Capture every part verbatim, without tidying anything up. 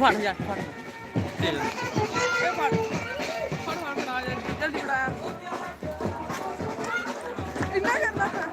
फड़ यार, फड़। तेज। ए, फड़। फड़, फड़, फड़ा यार, जल्दी फड़ा यार। इतना करना था।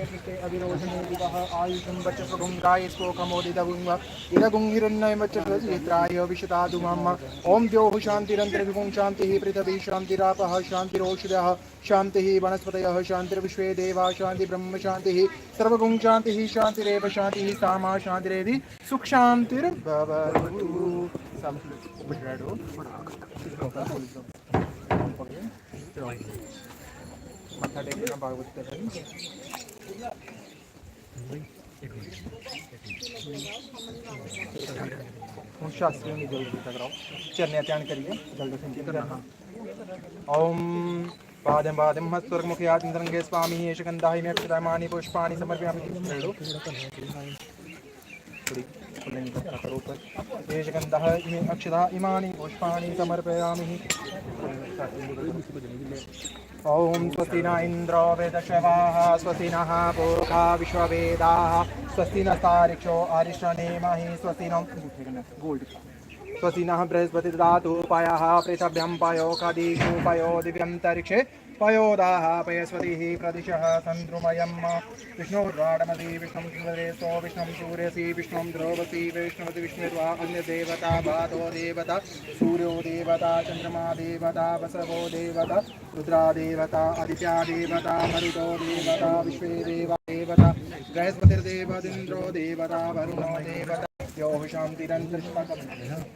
कृते अभिरोचने दिवः आयुषं वचसगुं गायस्पोकमोदितगुं व इदगुं हिरण्यं वचसो येत्राय विशता धूमम्। ॐ द्योः शान्तिरन्तरिक्षगुं शान्तिः पृथिवी शान्तिरापः शान्तिरोषधयः शान्तिः वनस्पतयः शान्तिर्विश्वे देवा शान्ति ब्रह्म शान्तिः सर्वगुं शान्तिः शान्तिरेव शान्तिः सा मा शान्तिरेधि सुख शान्तिर्भवतु। मत्था टेकना भागवत कथन। हूँ शास्त्रियों की जल अर्पित कराओ। चरणें ध्यान करिए जल अर्पित करना। ओम पादं पादं हस्तोर्मुखे आत्मसंगे स्वामी एष गन्धाय मे अक्षतामानि पुष्पाणि समर्पयामि। थोड़ी फुल्लें की कथा करो ऊपर। एष गन्धः इमे अक्षता इमानि पुष्पाणि समर्पयामि। ॐ स्वस्ति न इन्द्रो वृद्धश्रवाः स्वस्ति नः पूषा विश्ववेदाः स्वस्ति नस्तार्क्ष्यो अरिष्टनेमिः स्वस्ति न गोल्ड स्वस्ति नः बृहस्पति ददातु पयः पृथभ्यं पयो खदीषु पयो दिव्यन्तरिक्षे पयोदाः पयस्पतिः प्रदिशः सन्द्रुमयम्। विष्णोराडमसि विष्णुं सुरदेसो विष्णुं सूर्यसि विष्णुं ध्रुवसि विष्णुमसि विष्णुर्वा अग्निर्देवता वातो देवता सूर्यो देवता चन्द्रमा देवता वसवो देवता रुद्रा देवता आदित्या देवता मरुतो देवता विश्वे देवा देवता बृहस्पतिर्देवतिन्द्रो देवता वरुणो देवता योः शान्तिरन्तरिक्षपद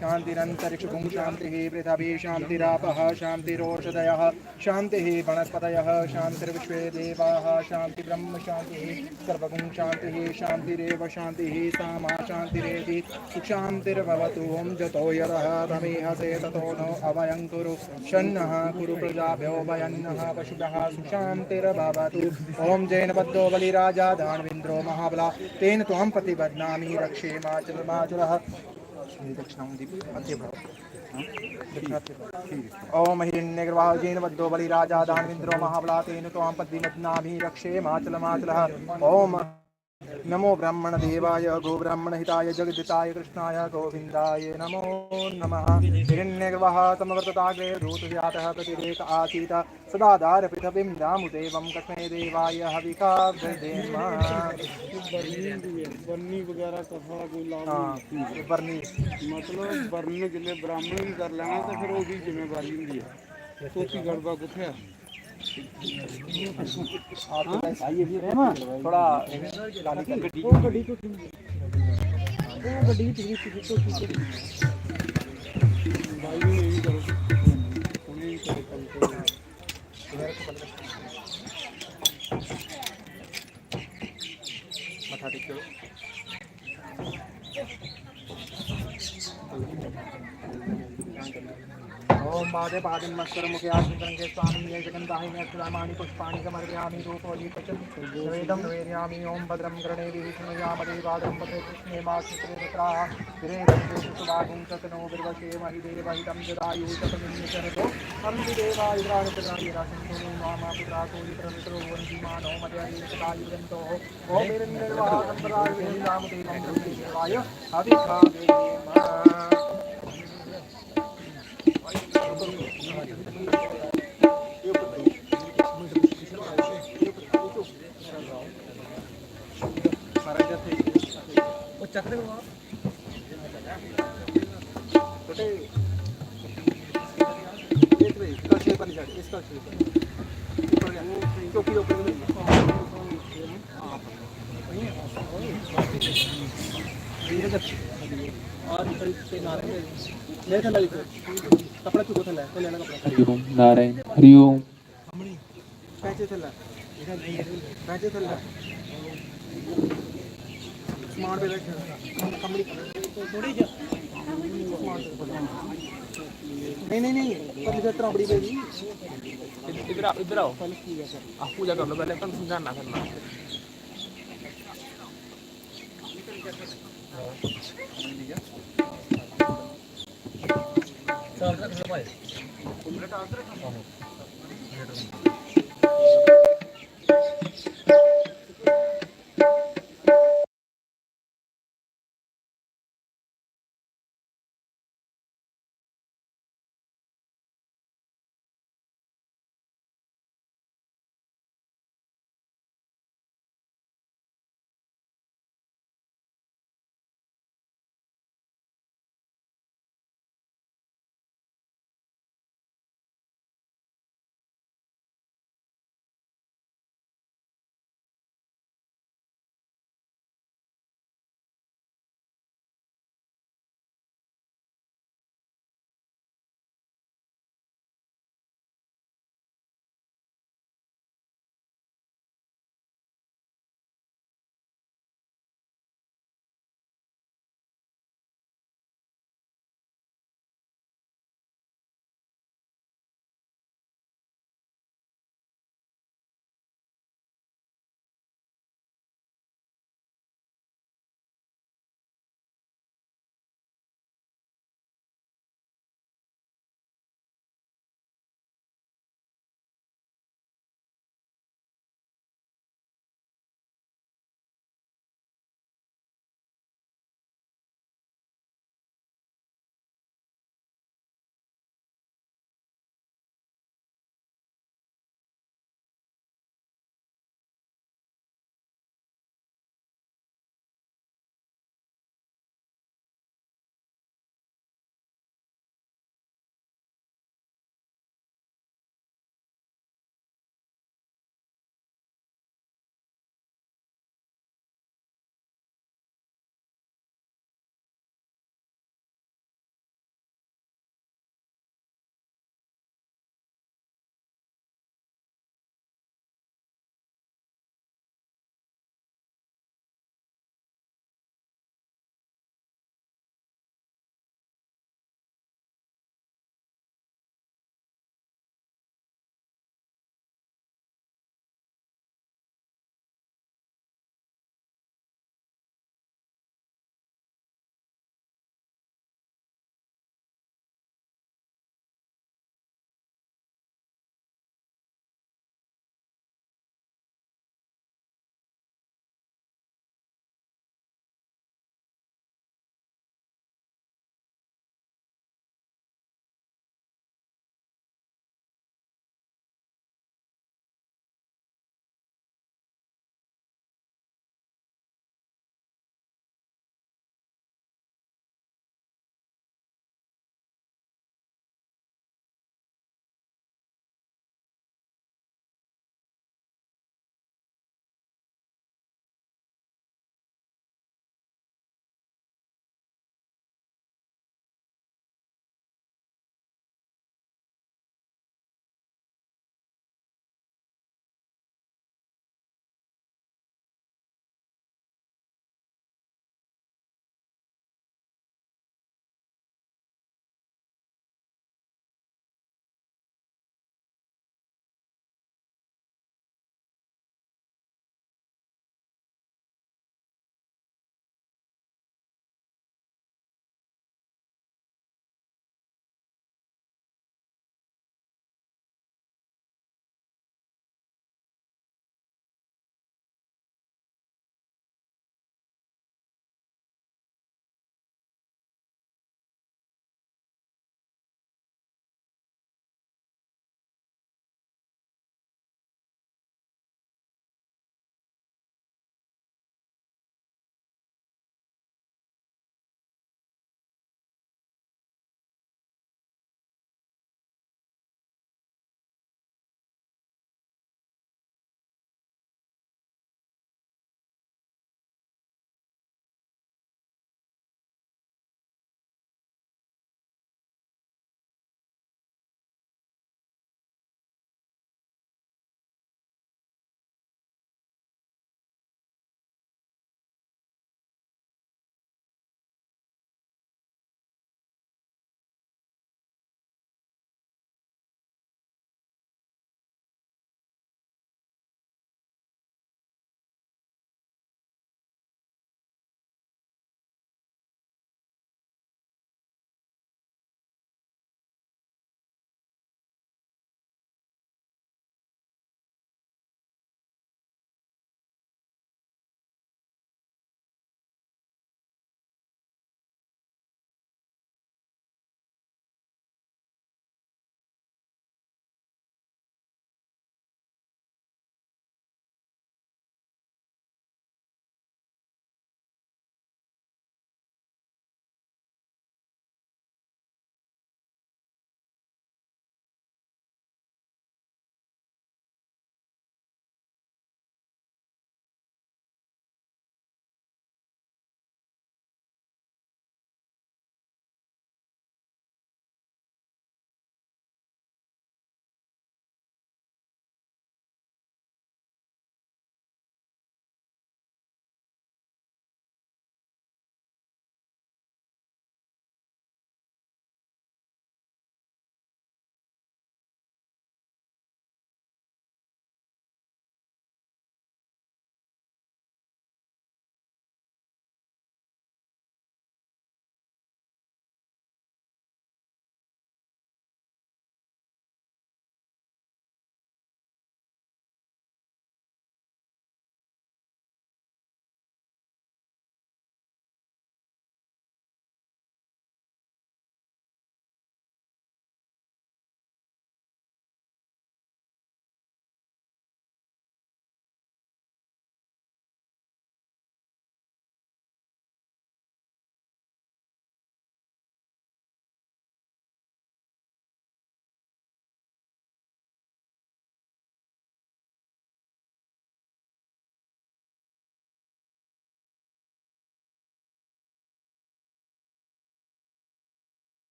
शान्तिरन्तरिक्षगुं शान्तिः पृथ्वी शान्तिरापः शान्तिरोषधयः शान्तिः वनस्पतयः शान्तिर्विश्वे देवाः शान्ति ब्रह्म शान्तिः सर्वगुं शान्तिः शान्तिरेव शान्तिः सा मा शान्तिरेति सुख शान्तिर्भवतु। ॐ जतो यतः तमीहसे ततो नो अभयं कुरु शन्नः कुरु प्रजाभ्यो वयन्नः पशुभ्यः सुशान्तिर्भवतु। ॐ जैनबद्धो बलिराजा दानवेन्द्रो महाबला तेन त्वां प्रतिबध्नामि रक्षे माचल माचलः। दक्षिणां दीप अद्य भव। हाँ? दक्षिणां अद्य भव। ॐ हिरण्यगर्भाः जैनबद्धो बलिराजा दानवेन्द्रो महाबला तेन त्वां प्रतिबध्नामि रक्षे माचल माचलः। ॐ नमो ब्राह्मण देवाय गो ब्राह्मण हिताय जगद्धिताय कृष्णाय गोविन्दाय नमो नमः। हिरण्यगर्भः समवर्तताग्रे दूतजातः प्रतिरेक आसीत् सदाधार पृथ्वीं रामुदेवं कस्मै देवाय हविषा विधेम। बरनी वगैरह कथा कोई लाभ हाँ, नहीं। बरनी। मतलब बरन जिसलै ब्राह्मण भी कर लैना ते फिर ओह्दी जिम्मेवारी होंदी ऐ। धोती गड़बा कुत्थै ऐ? थोड़ा गाली कर। वो गड्डी तो ठीक है। वो गड्डी तो ठीक है, तो ठीक है। भाई, उ'नें बी करो। उ'नें बी करो, करो, करो। मत्था टेको। ॐ पादे पादं मत्करमुखे आसनसंगे स्वामी ये जगन्दाहि मे अक्षतामानि पुष्पाणि समर्पयामि धूपो दीपश्च नैवेद्यं निवेदयामि। ॐ भद्रं कर्णेभिः शृणुयाम देवा भद्रं पठेम सुक्षेमा सुस्थिरे भद्राः स्थिरे भद्रेषु सुभागुं शतनो विर्वशेमहि देवहितं जदायुः शतमिन्द्र शरदो अन्ति देवा इन्द्राणि चन्द्राणि रासन्तो नो नाम पुत्रासो यत्र विप्रो भवन्ति मानो मदे सदा युवन्तोः। ॐ हिरण्यगर्भासम्भवाय विधेम रामदेवं ब्रह्मेन्द्राय हविषा विधेम। वो चक्र बेटे, एक मिनट, इसका शेप वाली साइड, इसका शेप। ऊपर गया। चौकी के ऊपर गया। और इधर से मारेंगे। मेरे ख्याल से कपड़ा चुको था, ले, तो लेना कपड़ा। हरिओम नारायण हरिओम। पैंचे थल्लै, पैंचे थल्लै। समान पे रख। कमली। थोड़ी जा। समान पे रख। नहीं, नहीं, नहीं। पर इधर त्राबड़ी पे भी। इधर आओ, इधर आओ। पहले पूजा कर। आप पूजा कर लो पहले, तुम समझाना करना।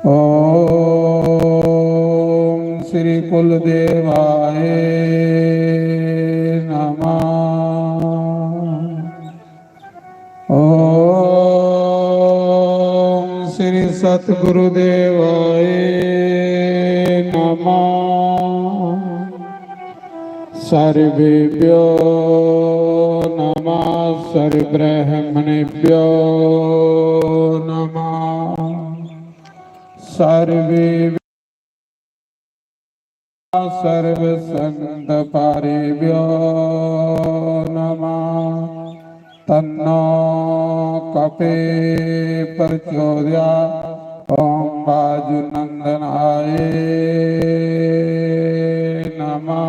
ओम श्री कुलदेवाय नमः। ओम श्री सतगुरुदेवाय नमः। सर्वेभ्यो नमः, सर्वब्राह्मणेभ्यो नमः, सर्वे सर्वसंतपारेभ्यो नमः। तन्नो कपे प्रचोदया। ओम वायुनंदनाय नमः।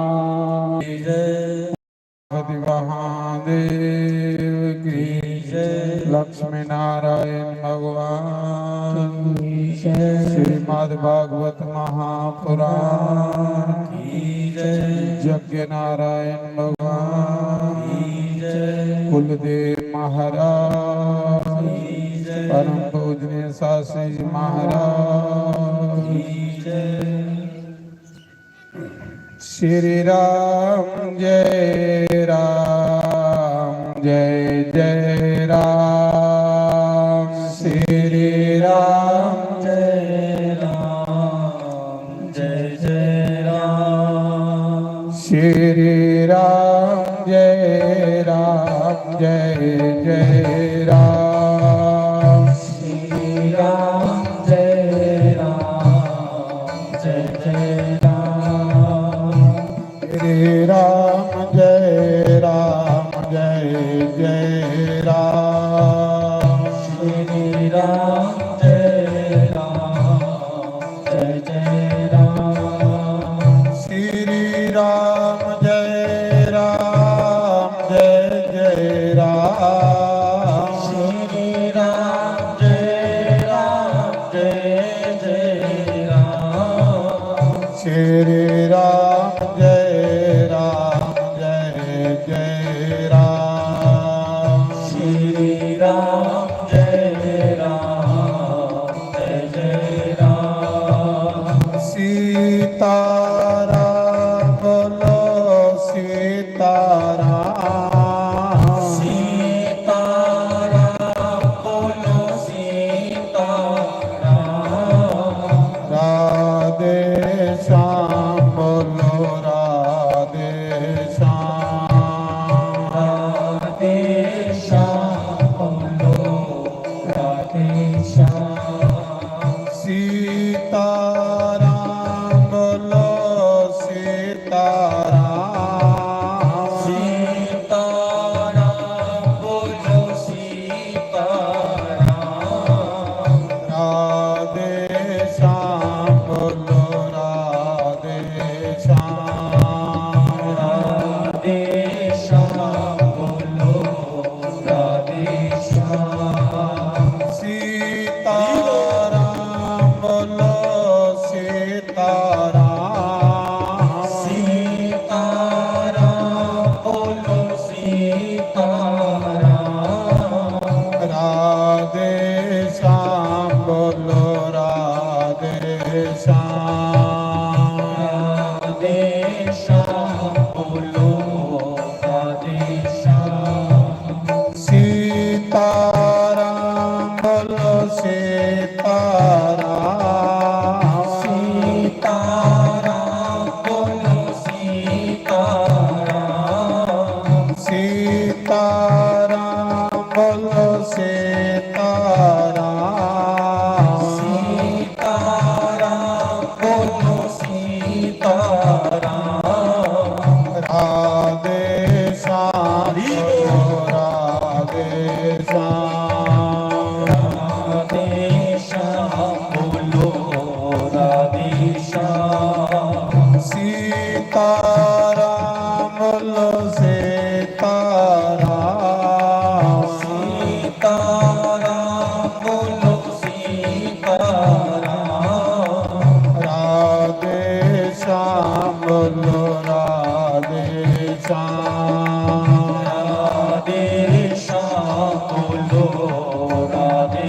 पति महादेव की जय। लक्ष्मी नारायण भगवान की जय। श्रीमद् भागवत महापुराण की जय। यज्ञ नारायण भगवान की जय। कुलदेव महाराज की जय। परम पूजनीय शास्त्री जी महाराज की जय। श्री राम जय राम जय जय राम। श्री राम जय राम जय जय राम। श्री राम जय राम जय जय राम। श्री राम जय राम जय जय राम। श्री राम जय राम जय जय राम। श्री राम जय राम जय जय राम। श्री राम जय राम जय जय राम। श्री राम जय राम जय जय राम। श्री राम जय राम जय जय राम। श्री राम जय राम जय जय राम। सीताराम बोलो सीताराम। सीताराम बोलो सीताराम। राधे श्याम बोलो राधे श्याम। राधे श्याम बोलो राधे श्याम। सीताराम बोलो सीताराम। सीताराम बोलो सीताराम। राधे श्याम बोलो राधे श्याम। राधे श्याम बोलो राधे श्याम। सीताराम बोलो सीताराम। सीताराम बोलो सीताराम। राधे श्याम बोलो राधे श्याम। राधे श्याम बोलो राधे श्याम। सीताराम बोलो सीताराम। सीताराम बोलो सीताराम। सीताराम बोलो सीताराम। सीताराम बोलो सीताराम। राधे श्याम हरि बोल। बोलो राधे श्याम। राधे श्याम बोलो राधे श्याम। सीताराम बोलो सीताराम। सीताराम बोलो सीताराम। राधे श्याम बोलो राधे श्याम। राधे श्याम बोलो राधे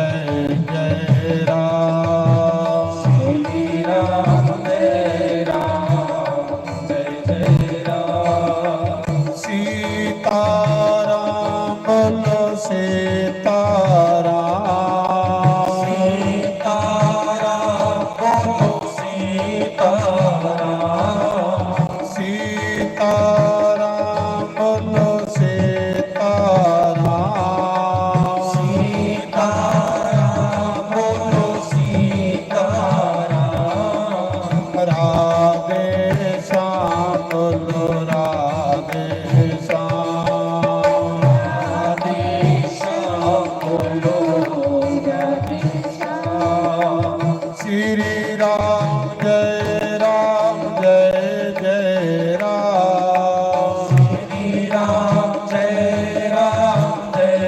जय जय राम। श्री राम जय राम जय जय राम। सीताराम बोलो सीताराम। सीताराम बोलो सीताराम। सीताराम बोलो सीताराम। सीताराम बोलो सीताराम। राधे श्याम बोलो राधे श्याम। राधे श्याम बोलो राधे श्याम। श्री राम जय राम जय जय राम। श्री राम जय राम जय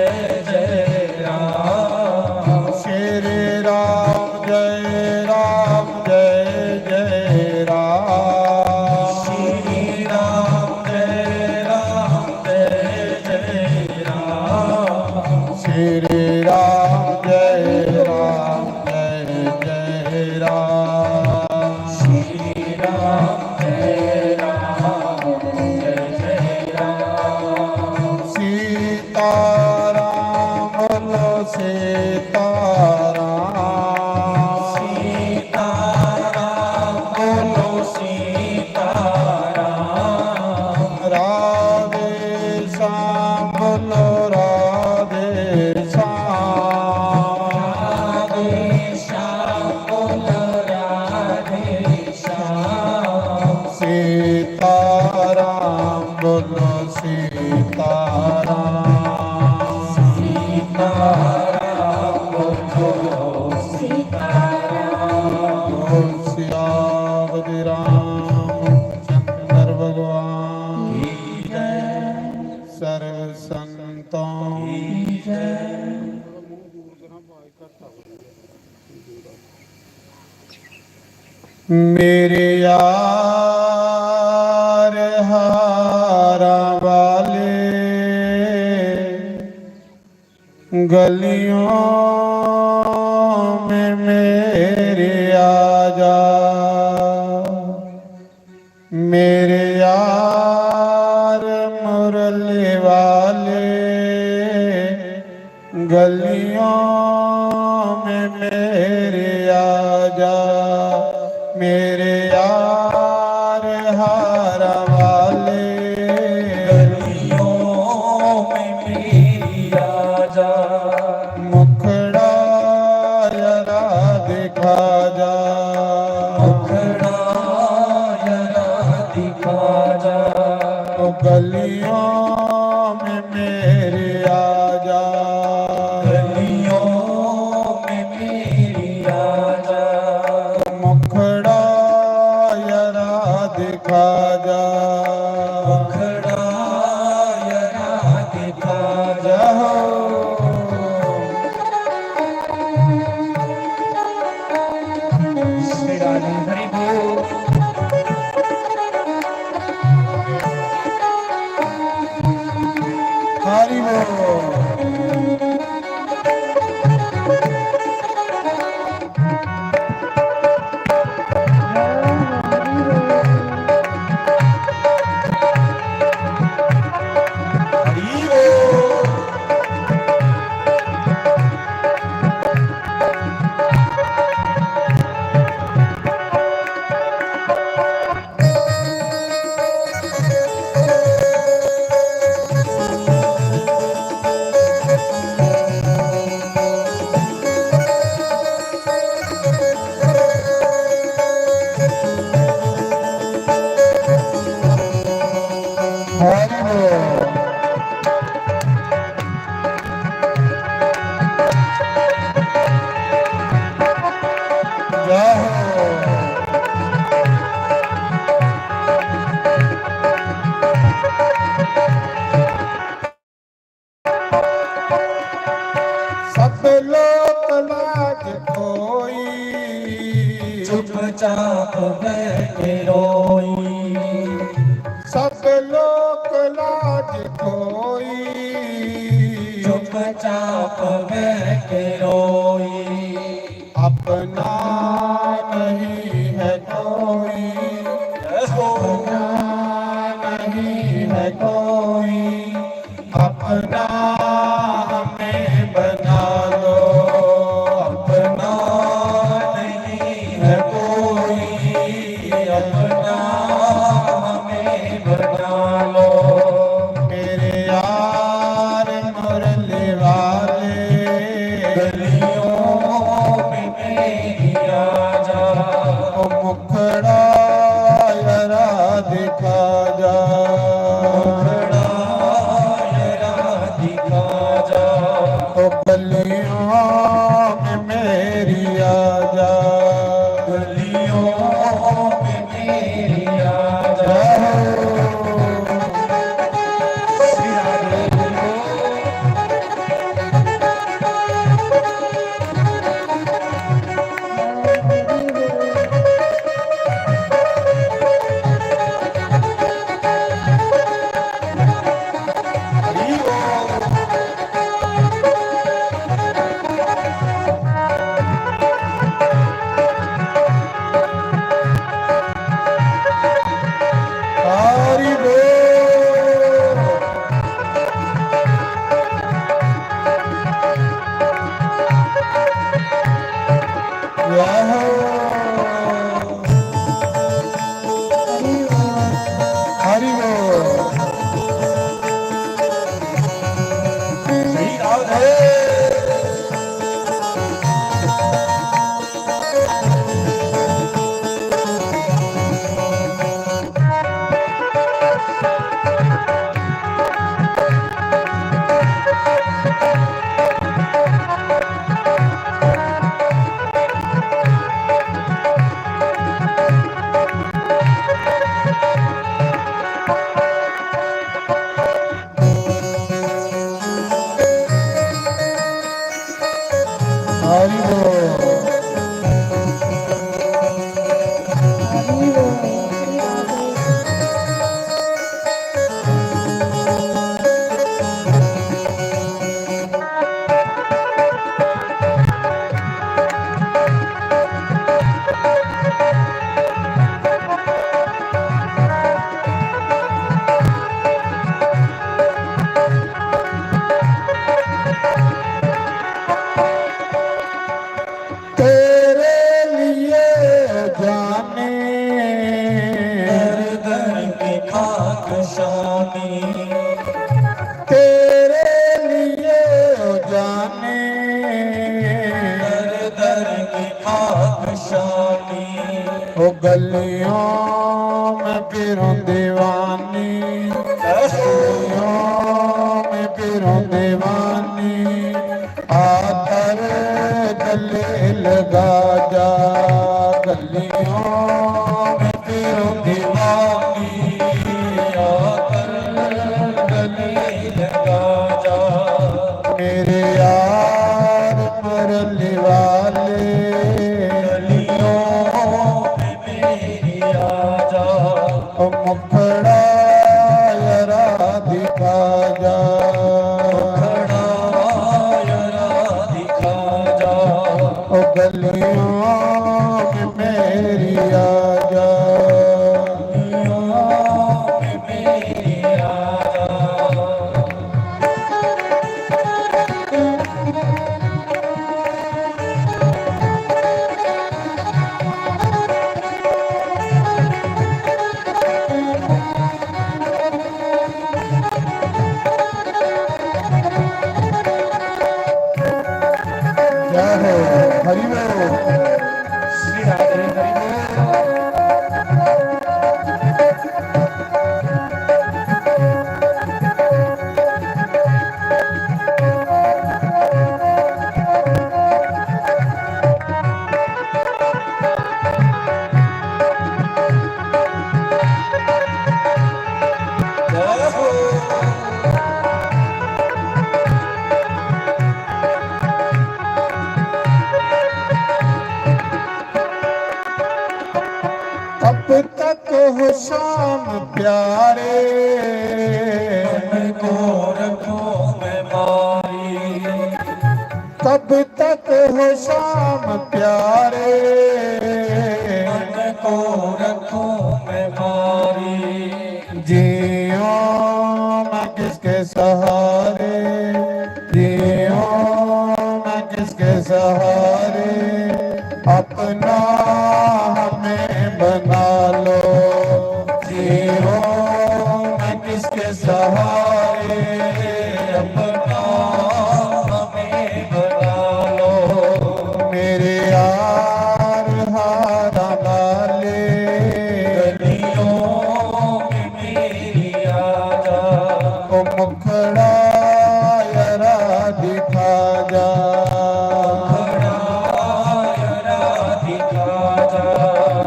जय राम। श्री राम जय राम जय जय राम। श्री राम जय राम जय जय राम। श्री राम जय राम जय जय राम। श्री राम जय राम जय जय राम। सीताराम बोलो सीताराम। सीताराम बोलो सीताराम। राधे श्याम बोलो राधे श्याम। राधे श्याम बोलो राधे श्याम। सीताराम बोलो सीताराम। सीताराम बोलो सीताराम। बोल श्री राम रामचंद्र भगवान की जय। सर्व संतों की जय। मेरे यार हारा वाले, गलियों में मेरे आ जा। मेरे यार मुरली वाले, गलियों में मेरे आ जा। मेरे यार हारा वाले, गलियों में मेरी आ जा। मुखड़ा जरा दिखा जा। मुखड़ा जरा दिखा जा। ओ गलियों में मेरी आ जा। गलियों में मेरी आ जा। मुखड़ा जरा दिखा जा। मुखड़ा जरा दिखा जा। श्री राधे हरि बोल। हरि बोल। हरि बोल। जय हो। सब लोक लाज खोई। चुपचाप बह के रोई। सब लोक लाज खोई। चुपचाप बह के रोई। अपना नहीं है कोई, अपना नहीं है कोई, अपना हमें बना लो। अपना नहीं है कोई, अपना हमें बना लो। मेरे यार मुरली वाले, गलियों में मेरी आ जा। ओ मुखड़ा जरा दिखा जा। मुखड़ा जरा दिखा जा। ओ गलियों में मेरी आ जा। गलियों में मेरी आ जा। हरि बोल। वाह। हरि बोल। श्री राधे। हरि बोल। तेरे लिए जाने दर दर की खाक शानी। तेरे लिए जाने दर दर की खाक शानी। ओ गलियों में फिरूं दीवानी, गलियों में फिरूं दीवानी, आकर गले लगा जा। गलियों में फिरूं दीवानी, आकर गले लगा जा। मेरे यार मुरली वाले, गलियों में मेरी आ जा। ओ मुखड़ा जरा दिखा जा। मुखड़ा जरा दिखा जा। ओ गलियों में मेरी आ जा। गलियों में मेरी आ जा। जय हो, हरि बोल। श्री राधे, हरि बोल। तब तक हो शाम प्यारे, मन को रखूं मैं मारी। तब तक हो शाम प्यारे, मन को रखूं मैं भारी। जीऊं मैं किसके सहारे, जीऊं मैं किसके सहारे, अपना हमें बना लो। जीऊं मैं किसके सहारे, अपना हमें बना लो। मेरे यार हारा वाले, गलियों में मेरी आजा। ओ मुखड़ा यारा दिखा जा, मुखड़ा यारा दिखा जा।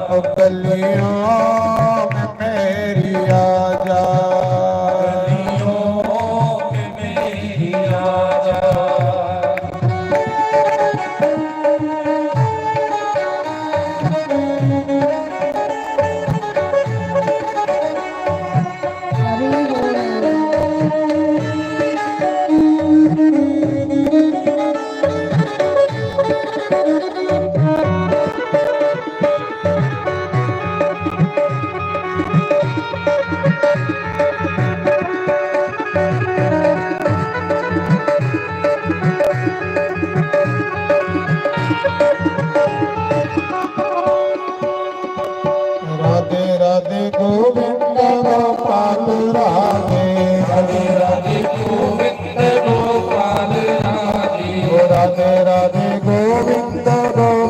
ओ गलियों में मेरी आजा, गलियों में मेरी आजा। राधे राधे गोविंद गोपाल राधे। राधे राधे गोविंद गोपाल राधे। ओ राधे राधे गोविंद गोपाल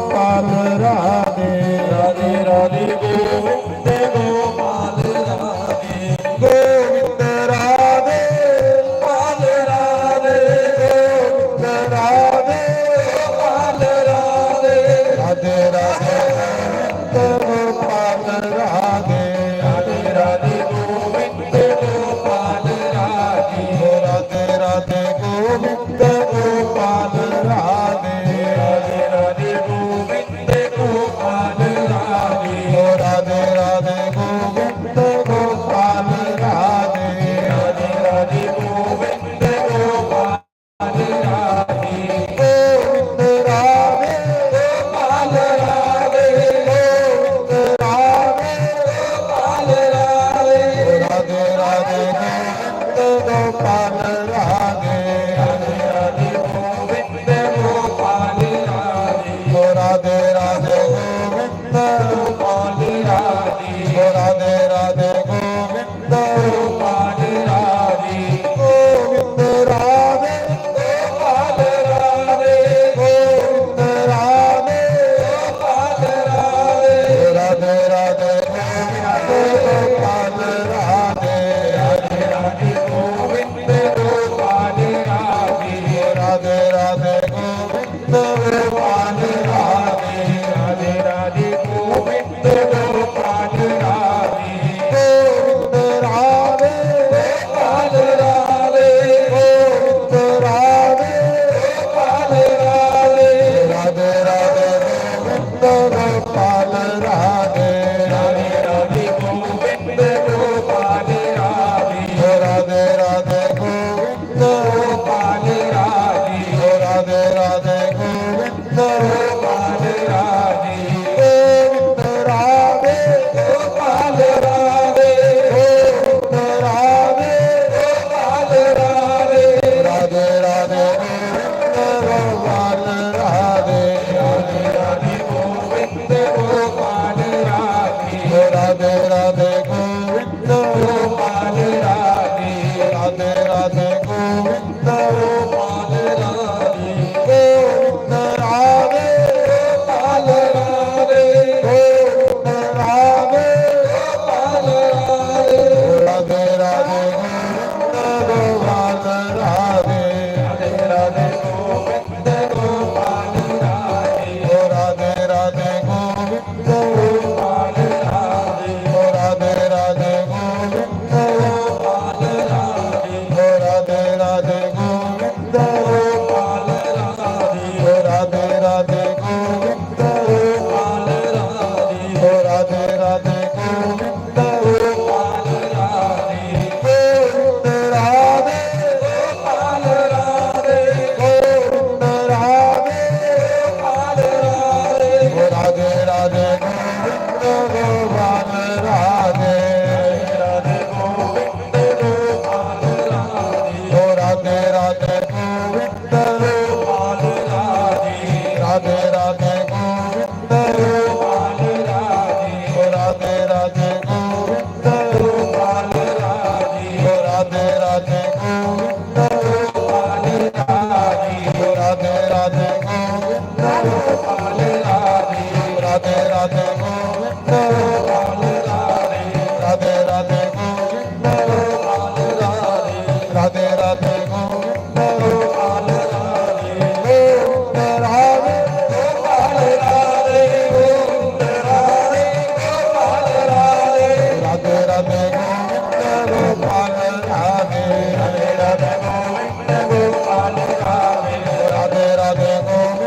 राधे राधे गोविंद गोपाल राधे, राधे राधे गोविंद गोपाल राधे, राधे राधे गोविंद गोपाल राधे, गोविंद राधे गोपाल राधे, गोविंद राधे गोपाल राधे, राधे राधे गोविंद गोपाल राधे, राधे राधे गोविंद गोपाल राधे, राधे राधे गोविंद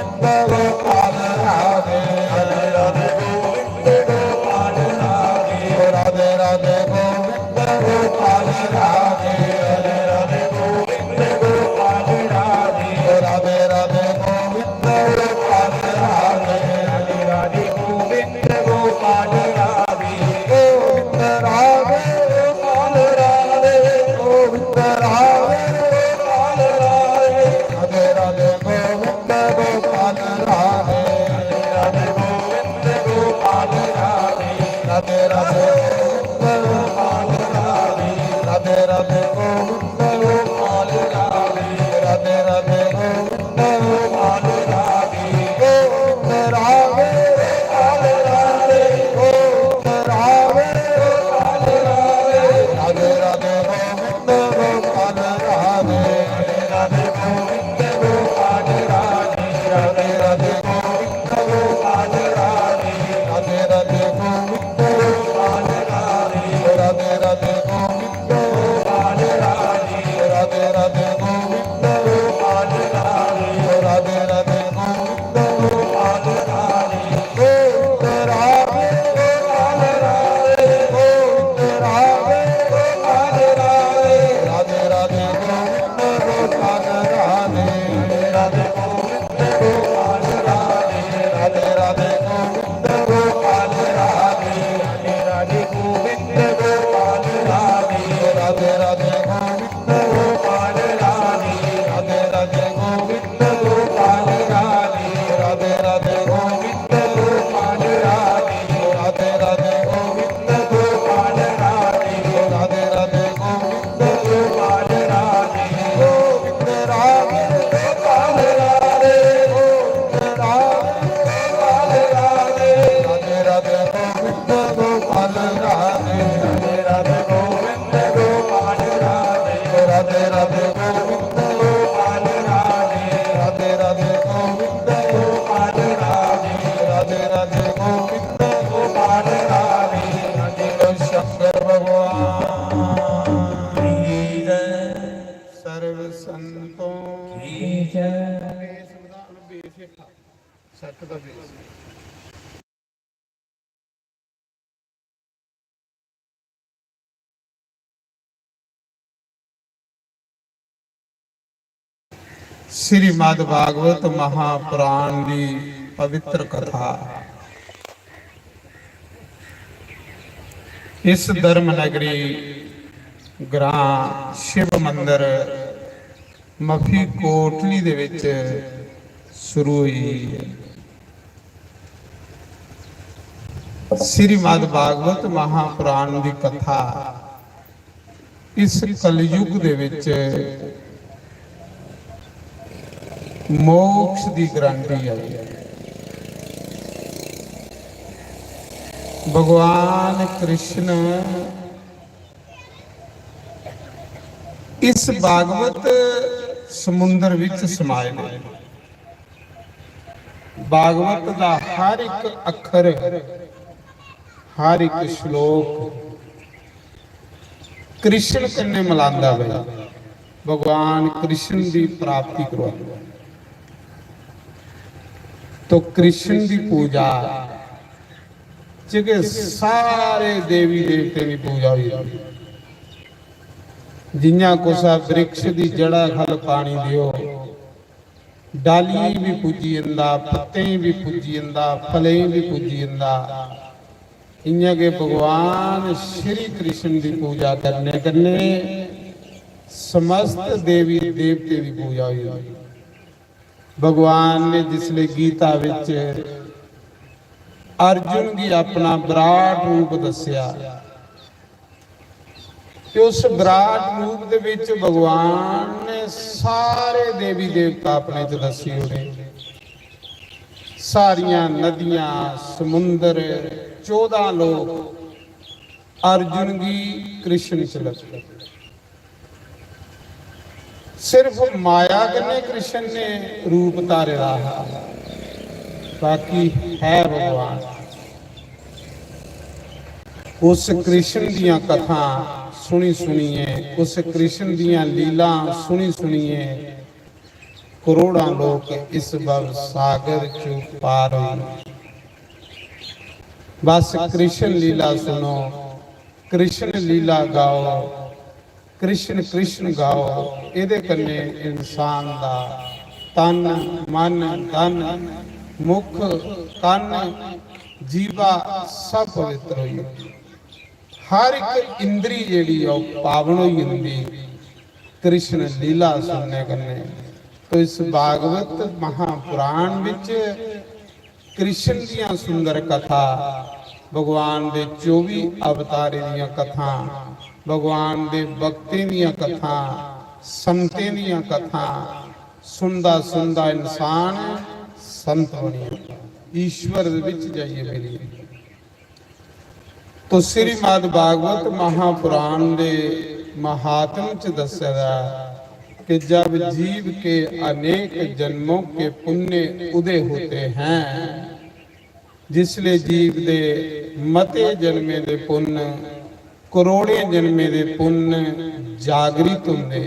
गोपाल राधे, राधे राधे गोविंद गोपाल राधे, राधे राधे गोविंद गोपाल राधे, राधे राधे गोविंद गोपाल राधे, राधे राधे गोविंद गोपाल राधे, राधे राधे गोविंद गोपाल राधे, गोविंद राधे गोपाल राधे, गोविंद राधे गोपाल राधे, राधे राधे गोविंद गोपाल राधे, राधे राधे गोविंद गोपाल राधे, राधे राधे गोविंद गोपाल राधे, राधे राधे गोविंद गोपाल राधे, राधे राधे गोविंद गोपाल राधे, गोविंद राधे गोपाल राधे, गोविंद राधे गोपाल राधे, राधे राधे गोविंद गोपाल राधे, राधे राधे गोविंद गोपाल राधे, राधे राधे गोविंद गोपाल राधे, राधे राधे गोविंद गोपाल राधे, राधे राधे गोविंद गोपाल राधे, राधे राधे गोविंद गोपाल राधे, राधे राधे गोविंद गोपाल राधे, गोविंद राधे गोपाल राधे, गोविंद राधे गोपाल राधे, राधे राधे गोविंद गोपाल राधे, राधे राधे गोविंद गोपाल राधे, राधे राधे गोविंद गोपाल राधे, राधे राधे गोविंद गोपाल राधे, राधे राधे गोविंद गोपाल राधे, राधे राधे गोविंद गोपाल राधे, राधे राधे गोविंद गोपाल राधे, राधे राधे गोविंद गोपाल राधे, राधे राधे गोविंद गोपाल राधे, गोविंद राधे गोपाल राधे, गोविंद राधे गोपाल राधे, राधे राधे गोविंद गोपाल राधे, राधे राधे गोविंद गोपाल राधे, राधे राधे गोविंद गोपाल राधे, राधे राधे गोविंद गोपाल राधे, राधे राधे गोविंद गोपाल राधे, राधे शंकर भगवान की जय। सर्व संतों की जय। सत का बेस। श्रीमद् भागवत महापुराण दी पवित्र कथा। इस धर्म नगरी ग्रां शिव मंदर मफी कोटली दे विच शुरू हुई। श्रीमद् भागवत महापुराण दी कथा इस कलयुग दे विच मोक्ष दी गारंटी है। भगवान कृष्ण इस भागवत समुंदर विच समाए ने। भागवत दा हर एक अखर, हर एक श्लोक कृष्ण कन्नै मिलांदा बे, भगवान कृष्ण दी प्राप्ति करवांदा। तो कृष्ण दी पूजा च गै सारे देवी देवतें दी पूजा होई जंदी। जियां कुसै वृक्ष दी जड़ा खल पानी देओ, डालियें गी बी पूजी जंदा, पत्तें गी बी पूजी जंदा, फलें गी बी पूजी जंदा। इयां गै भगवान श्री कृष्ण दी पूजा करने कन्नै समस्त देवी देवते दी पूजा होई जंदी। भगवान ने जिसले गीता विच अर्जुन गी अपना विराट रूप दस्सेआ, ते उस विराट रूप दे विच भगवान ने सारे देवी देवता अपने च दस्सी ओड़े। सारियां नदियां, समुंदर, चौदां लोक अर्जुन गी कृष्ण च लब्भे। सिर्फ माया कन्नै कृष्ण ने रूप धारे दा हा, बाकी है भगवान। उस कृष्ण दियां कथां सुनी सुनियै, उस कृष्ण दियां लीलां सुनी सुनियै करोड़ां लोक इस भव सागर चों पार होई। बस कृष्ण लीला सुनो, कृष्ण लीला गाओ, कृष्ण कृष्ण गाओ। एह्दे कन्नै इंसान दा तन, मन, धन, मुख, कन्न, जीवा सब पवित्र होई जंदा। हर इक इंद्री जेह्ड़ी ऐ, ओह् पावन होई जंदी कृष्ण लीला सुनने कन्नै। तो इस भागवत महापुराण बिच कृष्ण दियां सुंदर कथा, भगवान दे चौबी अवतारें दियां कथां, भगवान दे भक्तें दियां कथां, संतें दियां कथां सुनदा सुनदा इंसान संत बनी जंदा, ईश्वर दे बिच जाइयै मिली जंदा। तो श्रीमद् भागवत महापुराण दे महात्म च दस्से दा ऐ कि जब जीव के अनेक जन्मों के पुण्य उदय होते हैं, जिसले जीव दे मते जन्मे दे पुण्य, करोड़ें जन्मे दे पुण्य जागृत होंदे,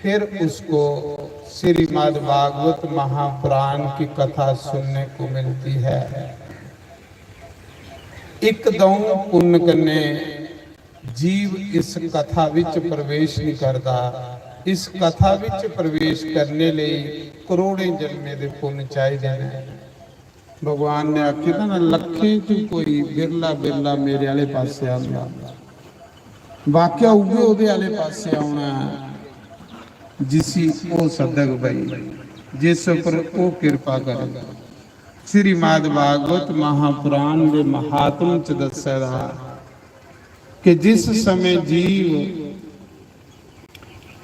फिर उसको श्रीमद् भागवत महापुराण की कथा सुनने को मिलती है। इक दऊं पुन्न कन्नै जीव इस कथा विच प्रवेश नहीं करता। इस कथा विच प्रवेश करने लेई करोड़ें जन्मे दे पुन्न चाहिदे ने। भगवान ने आखे दा ना, लक्खें च कोई बिरला बिरला मेरे आले पासे आंदा। वाक्या उ'ऐ ओह्दे आले पासे औना ऐ जिसी ओह् सद्दग भाई, जिस उप्पर ओह् किरपा करे। श्रीमद् भागवत महापुराण दे महात्म च दस्से दा कि जिस समय जीव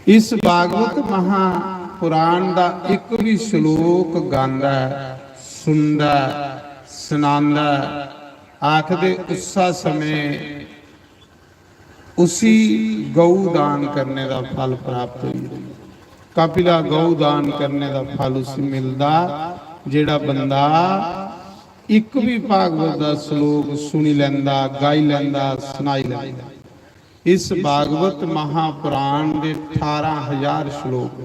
इस भागवत महापुराण दा इक भी श्लोक गांदा ऐ, सुनदा ऐ, सनांदा ऐ, आखदे उस्सा समें उसी गौ दान करने दा फल प्राप्त होई जंदा। कपिला गौ दान करने दा फल उसी मिलदा, जेड़ा बंदा इक भी भागवत दा श्लोक सुनी लैंदा, गाई लैंदा, सनाई लैंदा। इस भागवत महापुराण दे ठारां हजार श्लोक,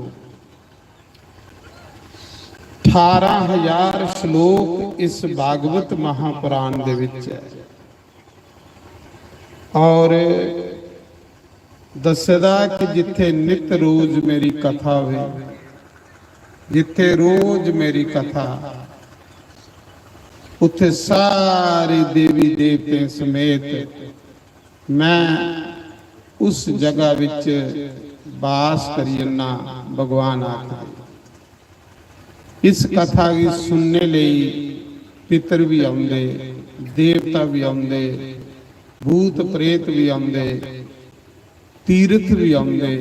ठारां हजार श्लोक इस भागवत महापुराण दे विच ऐ। और दस्से दा कि जित्थे नित रोज मेरी कथा होवे, जित्थे रोज मेरी कथा, उत्थे सारे देवी देवतें समेत मैं उस जगह विच बास करी जन्ना, भगवान आखदे। इस कथा गी सुनने लेई पितर भी औंदे, देवता भी औंदे, भूत प्रेत भी औंदे, तीर्थ भी औंदे।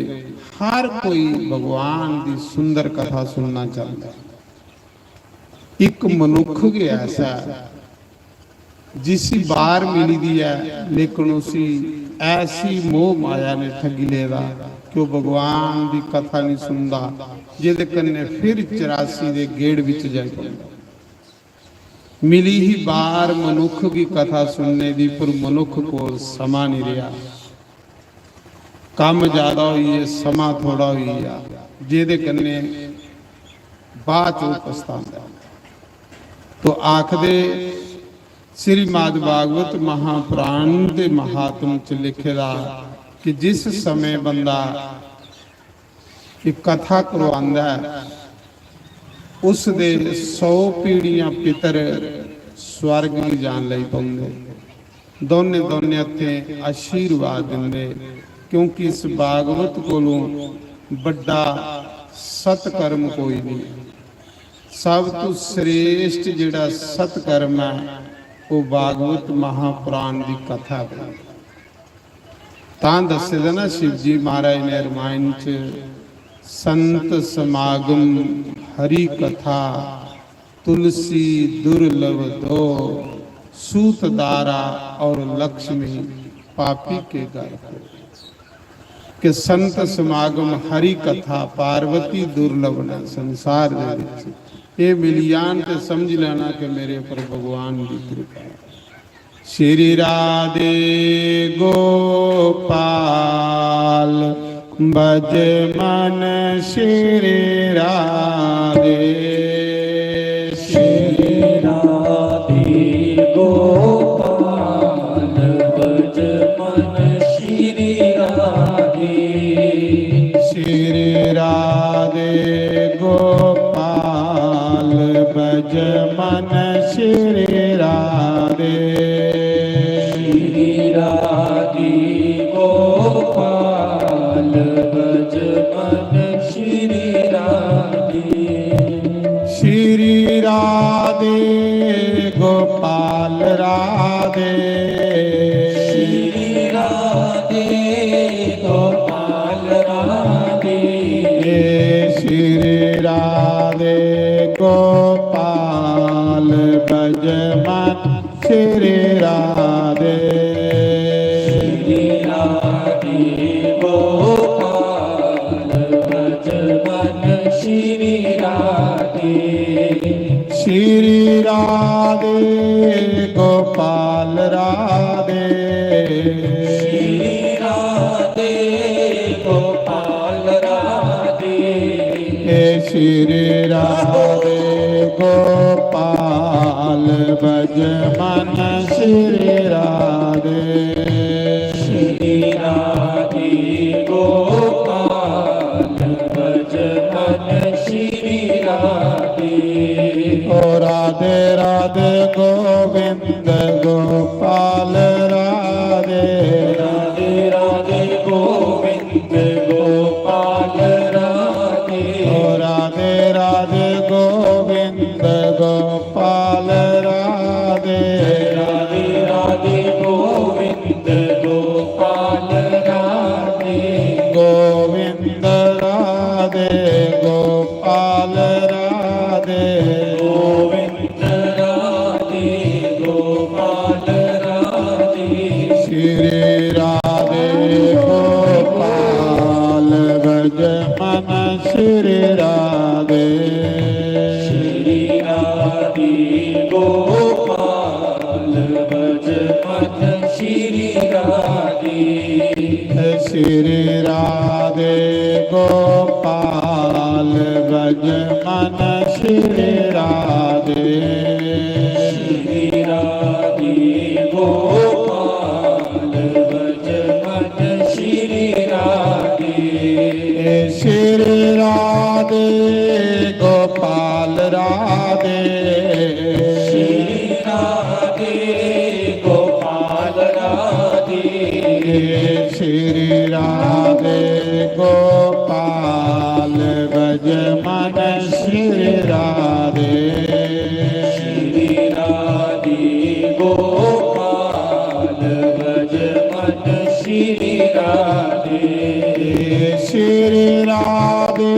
हर कोई भगवान दी सुंदर कथा सुनना चांहदा। इक मनुख गै ऐसा ऐ जिसी बाहर मिली दी ऐ, लेकिन उसी ऐसी मोह माया ने ठगी लेदा कि ओह भगवान दी कथा नहीं सुनदा, जेहदे कन्नै फिर चरासी दे गेड़ विच जाई पौंदा। मिली ही बार मनुख गी कथा सुनने दी, पर मनुख कोल समां नहीं रहा। कम्म ज्यादा होई गे, समां थोड़ा होई गेआ, जेहदे कन्नै बाद च ओह पछतांदा। तो आखदे श्रीमद् भागवत महापुराण दे महात्म च लिखे दा कि जिस समय बंदा एह कथा करवांदा ऐ, उस दे सौ पीढ़ियां पितर स्वर्ग गी जान लगी पौंदे। दौनें दौनें हत्थें आशीर्वाद दिंदे, क्योंकि इस भागवत कोलों बड्डा सत्कर्म कोई नहीं। सब तू श्रेष्ठ जेड़ा सत्कर्म है, वो भागवत महापुराण दी कथा है। तां दस्से दा ना शिव जी महाराज ने रामायण च, संत समागम हरि कथा तुलसी दुर्लभ दो, सूत दारा और लक्ष्मी पापी के घर हो। कि संत समागम हरि कथा पार्वती दुर्लभ ना संसार दे विच। ये मिल जान ते समझ लेना कि मेरे पर भगवान की कृपा है। श्री राधे गोपाल बजमन श्री राधे। श्री राधे गोपाल बजमन श्री राधे। श्री राधे गोपाल बजमन श्री राधे। श्री राधे गोपाल बजमन श्री राधे। श्री राधे गोपाल राधे। श्री राधे गोपाल राधे। श्री राधे गोपाल बजमन श्री राधे। श्री राधे गोपाल बजमन श्री राधे। श्री राधे गोपाल राधे। श्री राधे गोपाल राधे। हे श्री राधे गोपाल बजमन श्री राधे। श्री राधे गोपाल बजमन श्री राधे। ओ राधे राधे गोविंद गोपाल राधे। राधे राधे गोविंद गोपाल राधे। ओ राधे राधे गोविंद गोपाल राधे। राधे राधे गोविंद गोपाल राधे। गोविंद राधे गोपाल राधे। गोविंद राधे गोपाल राधे। श्री राधे गोपाल बजमन श्री राधे। श्री राधे गोपाल बजमन श्री राधे। श्री राधे गोपाल बजमन श्री राधे। श्री राधे गोपाल बजमन श्री राधे। श्री राधे गोपाल राधे। श्री राधे गोपाल राधे। श्री राधे गोपाल बजमन श्री राधे। श्री राधे गोपाल बजमन श्री राधे। श्री राधे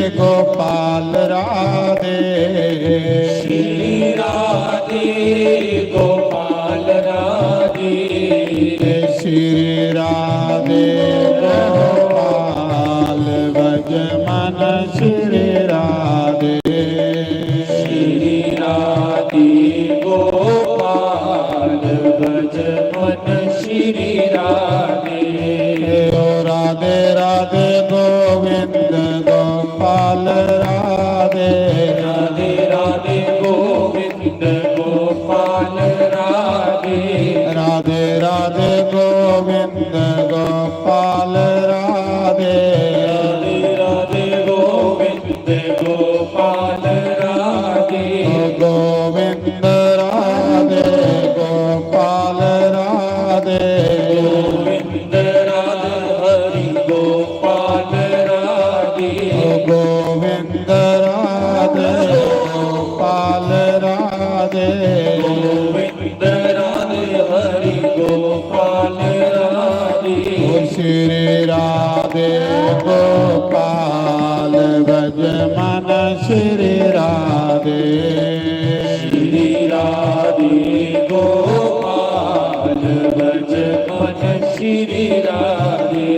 गोपाल राधे। श्री राधे गोपाल राधे। श्री राधे गोपाल बजमन श्री राधे। श्री राधे गोपाल बजमन श्री राधे। ओ राधे राधे गोविंद गोपाल राधे। राधे राधे गोविंद गोपाल राधे। राधे राधे गोविंद गोपाल राधे। राधे राधे गोविंद गोपाल राधे। गोविंद राधे गोपाल राधे। गोविंद राधे हरि गोपाल राधे। गोविंद राधे गोपाल राधे। गोविंद राधे हरि गोपाल राधे। श्री राधे गोपाल बजमन श्री राधे। श्री राधे गोपाल बचपन श्री राधे।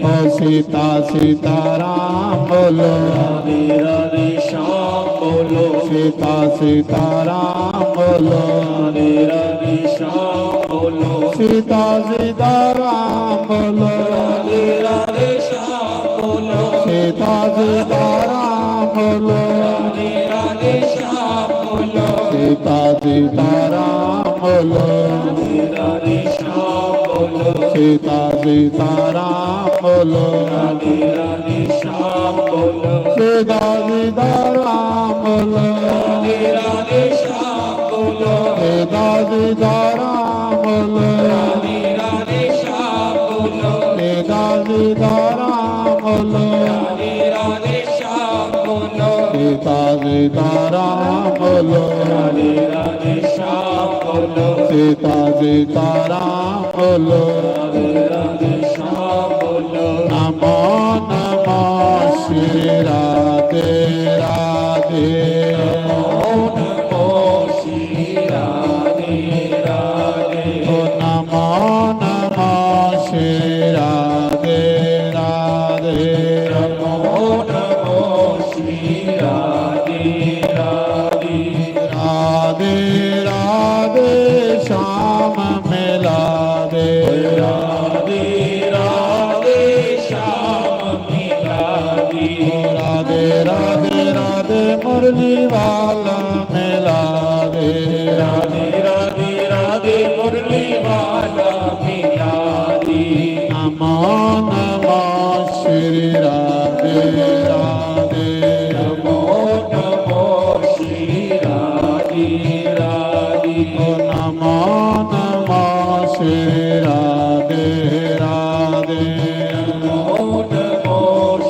ओ सीता सीताराम बोलो। राधे राधे श्याम बोलो। सीता सीताराम बोलो। राधे राधे श्याम बोलो। सीता सीताराम बोलो। राधे राधे श्याम बोलो। सीता सीताराम बोलो। राधे राधे श्याम बोलो। सीता सीताराम बोलो। राधे राधे श्याम बोलो। सीता सीताराम बोलो। राधे राधे श्याम बोलो। सीता सीताराम बोलो। राधे राधे श्याम बोलो। सीता सीताराम बोलो। राधे राधे श्याम बोलो। सीता सीताराम बोलो। राधे राधे श्याम बोलो। सीता सीताराम बोलो। राधे राधे श्याम बोलो। सीता सीताराम बोलो। राधे राधे श्याम बोलो। नमो नमो श्री राधे राधे। नमो नमो श्री राधे राधे। ओ नमो नमो श्री राधे राधे। नमो नमो श्री राधे राधे। राधे राधे श्याम मिला दे। राधे राधे श्याम मिला दे। राधे राधे राधे मुरली वाला मिला दे। राधे राधे राधे मुरली वाला मिला दे। नमो नमो श्री राधे राधे। नमो नमो श्री राधे राधे। ओ नमो नमो श्री राधे राधे। नमो नमो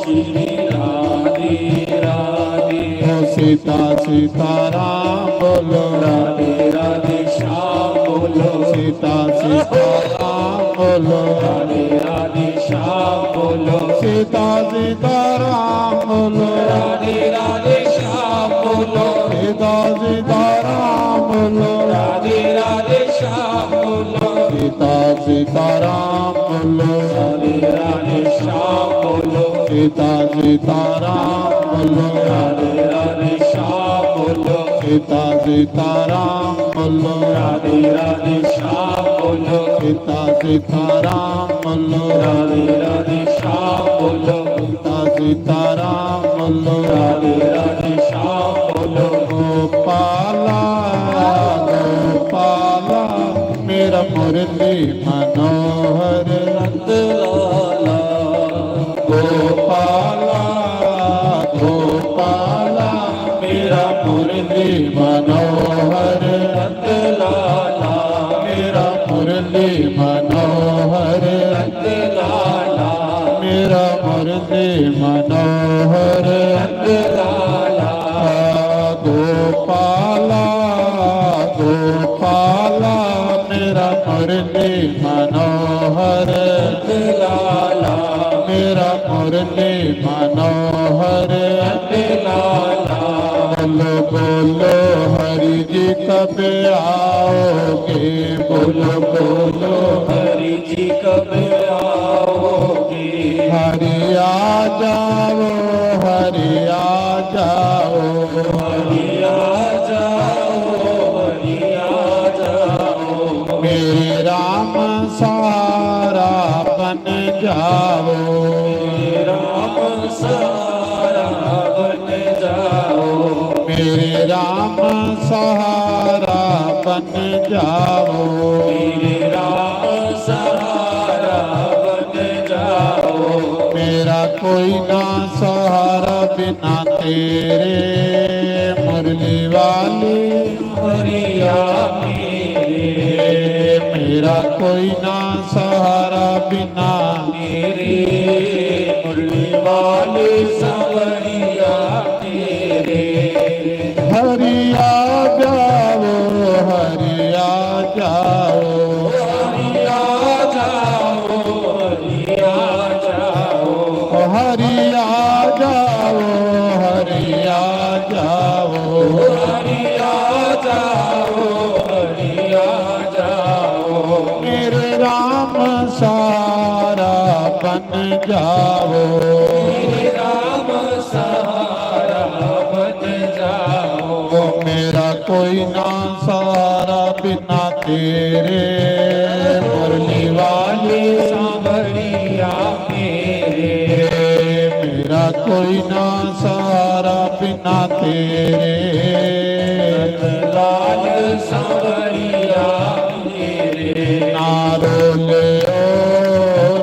श्री राधे राधे। ओ सीता सीताराम बोलो। राधे राधे श्याम बोलो। सीता सीताराम बोलो। राधे राधे श्याम बोलो। सीता सीताराम बोलो। राधे राधे श्याम बोलो। सीता सीताराम बोलो। राधे राधे श्याम बोलो। सीता सीताराम बोलो। राधे राधे श्याम बोलो। सीता सीताराम बोलो। राधे राधे श्याम बोलो। सीता सीताराम बोलो। राधे राधे श्याम बोलो। सीता सीताराम बोलो। राधे राधे श्याम बोलो। सीता सीताराम बोलो। राधे राधे श्याम बोलो। गोपाला गोपाला मेरा मुरली मनोहर। नंद लाला गोपाला गोपाला मेरा मुरली मनोहर। नंद लाला मेरा मुरली मनोहर। नंद लाला मेरा मुरली मनोहर। नंद लाला गोपाला गोपाला मेरा मुरली मनोहर। नंद लाला मेरा मुरली मनोहर। नंद लाला बोलो बोलो हरि जी कब आओगे। बोलो बोलो हरि जी कब आओगे। हरि आ जाओ हरि आ जाओ। हरि आ जाओ हरि आ जाओ। मेरे राम सहारा बन जाओ। मेरे राम सहारा बन जाओ। मेरे राम सहारा बन जाओ। मेरे राम सहारा बन जाओ। मेरा कोई ना सहारा बिना तेरे। मुरली वाली हरिया मेरे। मेरा कोई ना सहारा बिना तेरे। मुरली वाले सवरिया तेरे। हरि आ जाओ हरि आ जाओ। हरि आ जाओ हरि आ जाओ। हरि आ जाओ हरि आ जाओ। जाओ, हरि आ जाओ। मेरे राम सहारा बन जाओ। मेरे राम सहारा बन जाओ। मेरा कोई ना सहारा बिना तेरे, मुरली वाले सांवरिया मेरे। मेरा कोई ना सहारा बिना तेरे, लाल सांवरिया मेरे। ना रोले ओ,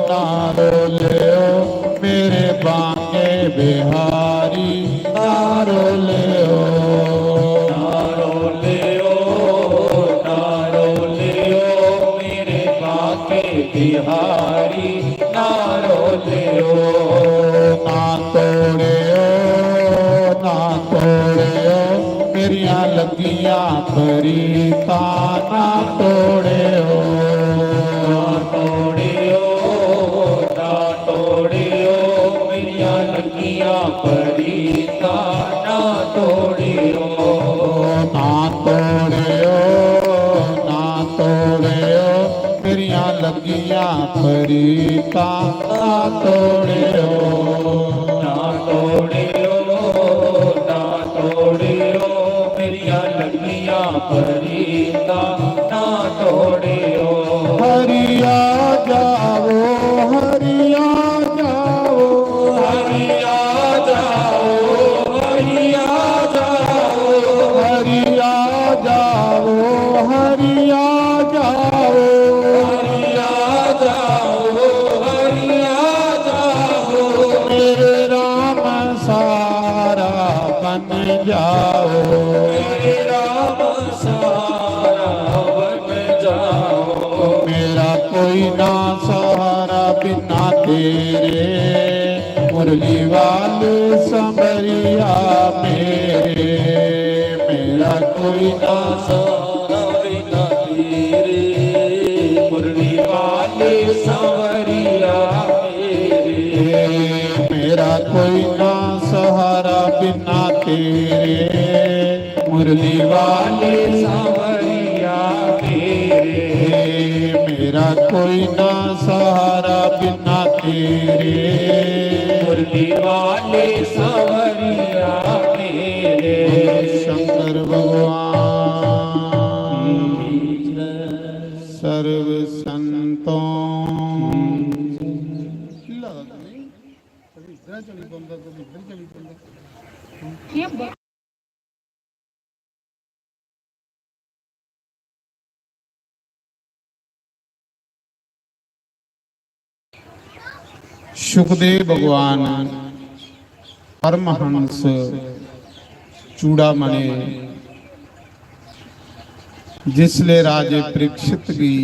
ना रोले ओ, मेरे बांके बिहारी, ना रोले ओ। ना रोले ओ, ना रोले ओ, मेरे बांके बिहारी, ना रोले ओ। ना तोड़े ओ, ना तोड़े ओ, मेरियां लगियां परीतां ना तोड़े ओ। ना तोड़े ओ, ना तोड़े ओ, मेरियां लगियां परीतां ना तोड़े ओ। ना तोड़े ओ, ना तोड़े ओ, मेरियां लगियां परीतां ना तोड़े ओ। ना तोड़े ओ, ना तोड़े ओ, मेरियां लगियां परीतां ना तोड़े ओ। हरि आ जाओ, हरि आ जाओ। हरि आ जाओ, हरि आ जाओ। हरि आ जाओ, हरि आ जाओ। हरि आ जाओ, हरि आ जाओ। मेरे राम सहारा बन जाओ। मेरे राम सहारा बन जाओ। मेरा कोई ना सहारा बिना तेरे, मुरली वाले सांवरिया मेरे। मेरा कोई ना सहारा बिना तेरे, मुरली वाले सांवरिया मेरे। मेरा कोई ना सहारा बिना तेरे, मुरली वाले सांवरिया मेरे। मेरा कोई ना सहारा बिना तेरे, मुरली वाले सांवरिया मेरे। शंकर भगवान की जय। सर्व संतों। शुकदेव भगवान परमहंस चूड़ामणि जिसले राजे परीक्षित गी